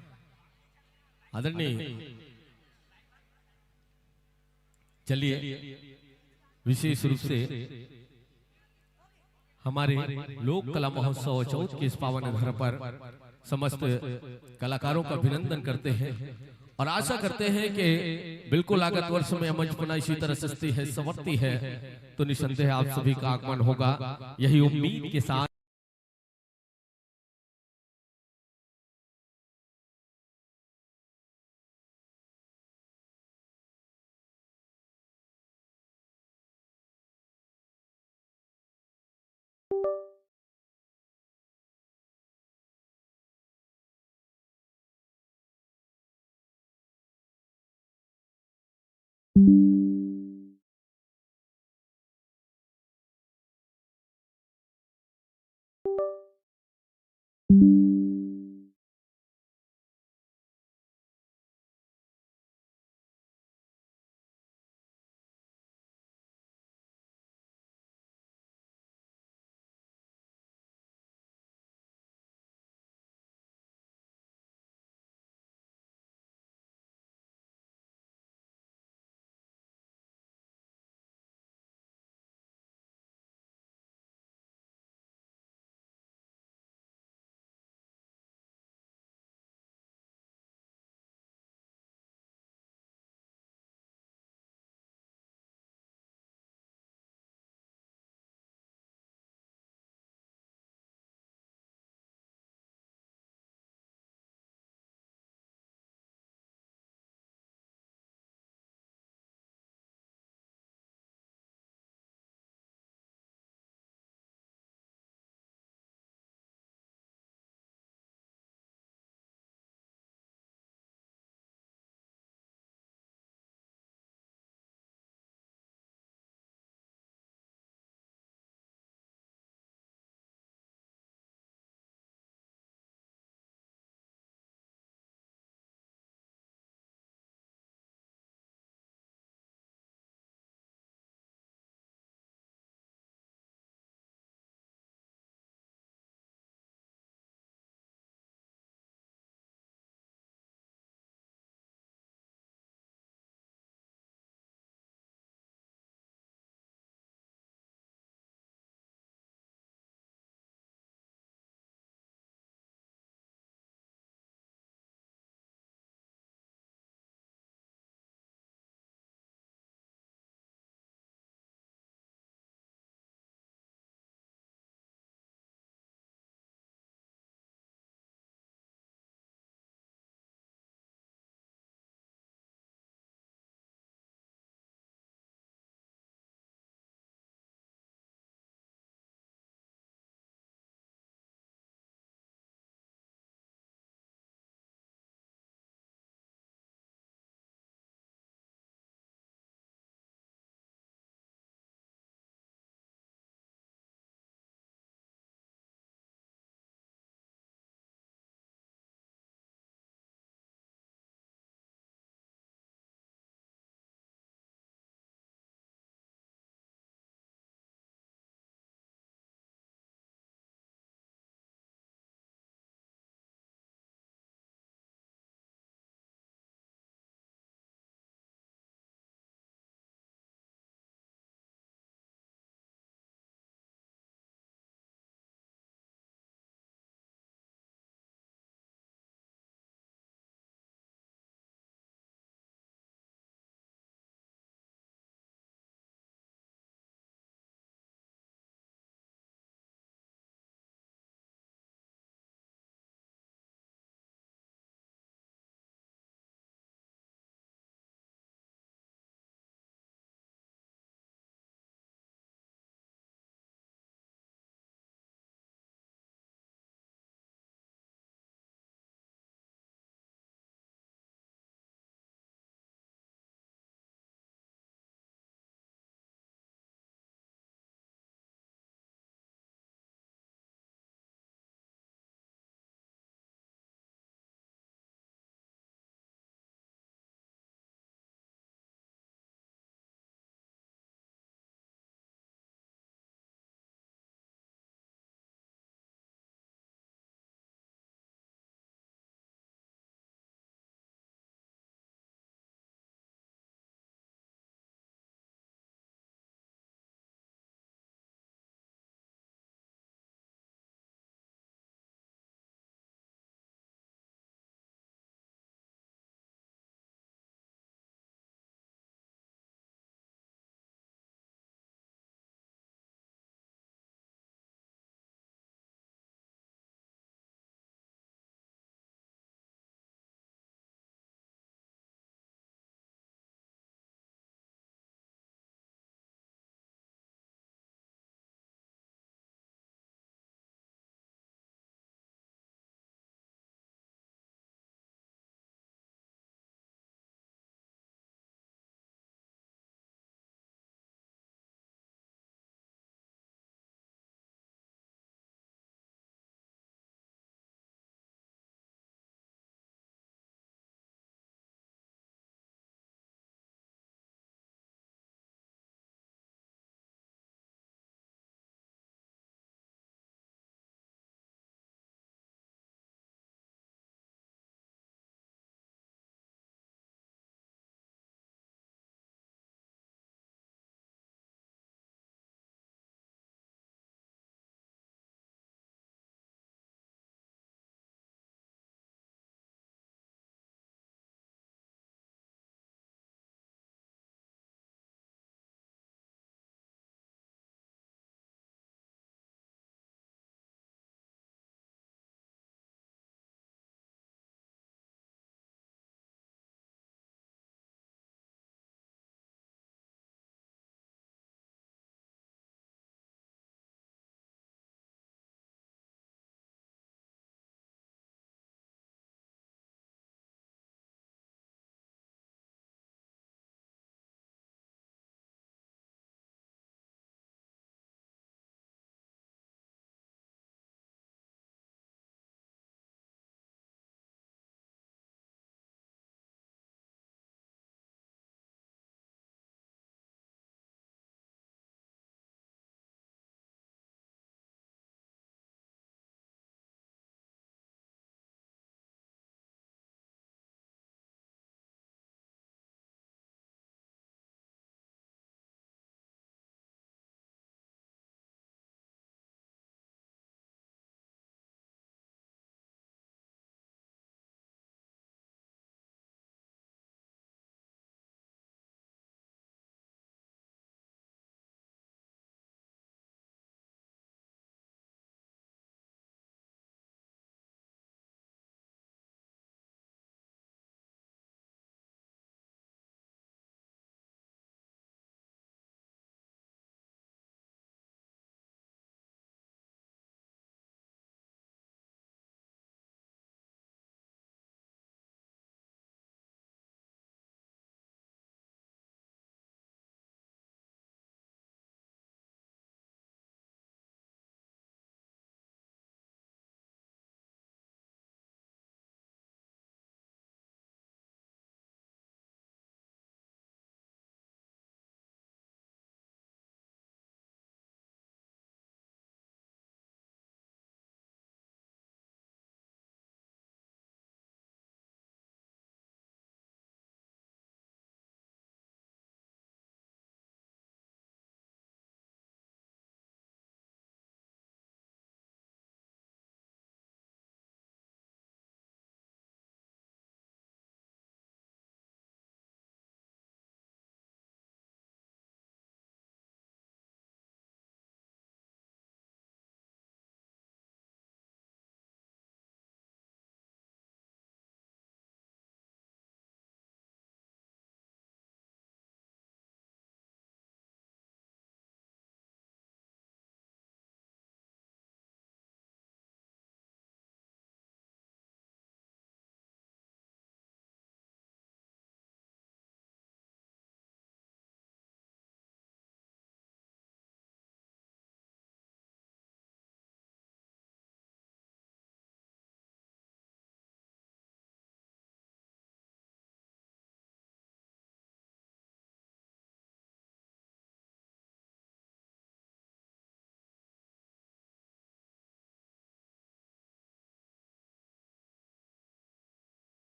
आदरणीय चलिए, विशेष रूप से हमारे लोक कला महोत्सव चौथ के इस पावन अवसर पर समस्त कलाकारों का अभिनंदन करते हैं और आशा करते हैं कि बिल्कुल आगत वर्ष में मंच पुनः इसी तरह सजती है, संवरती है, तो निसंदेह आप सभी का आगमन होगा, यही उम्मीद के साथ।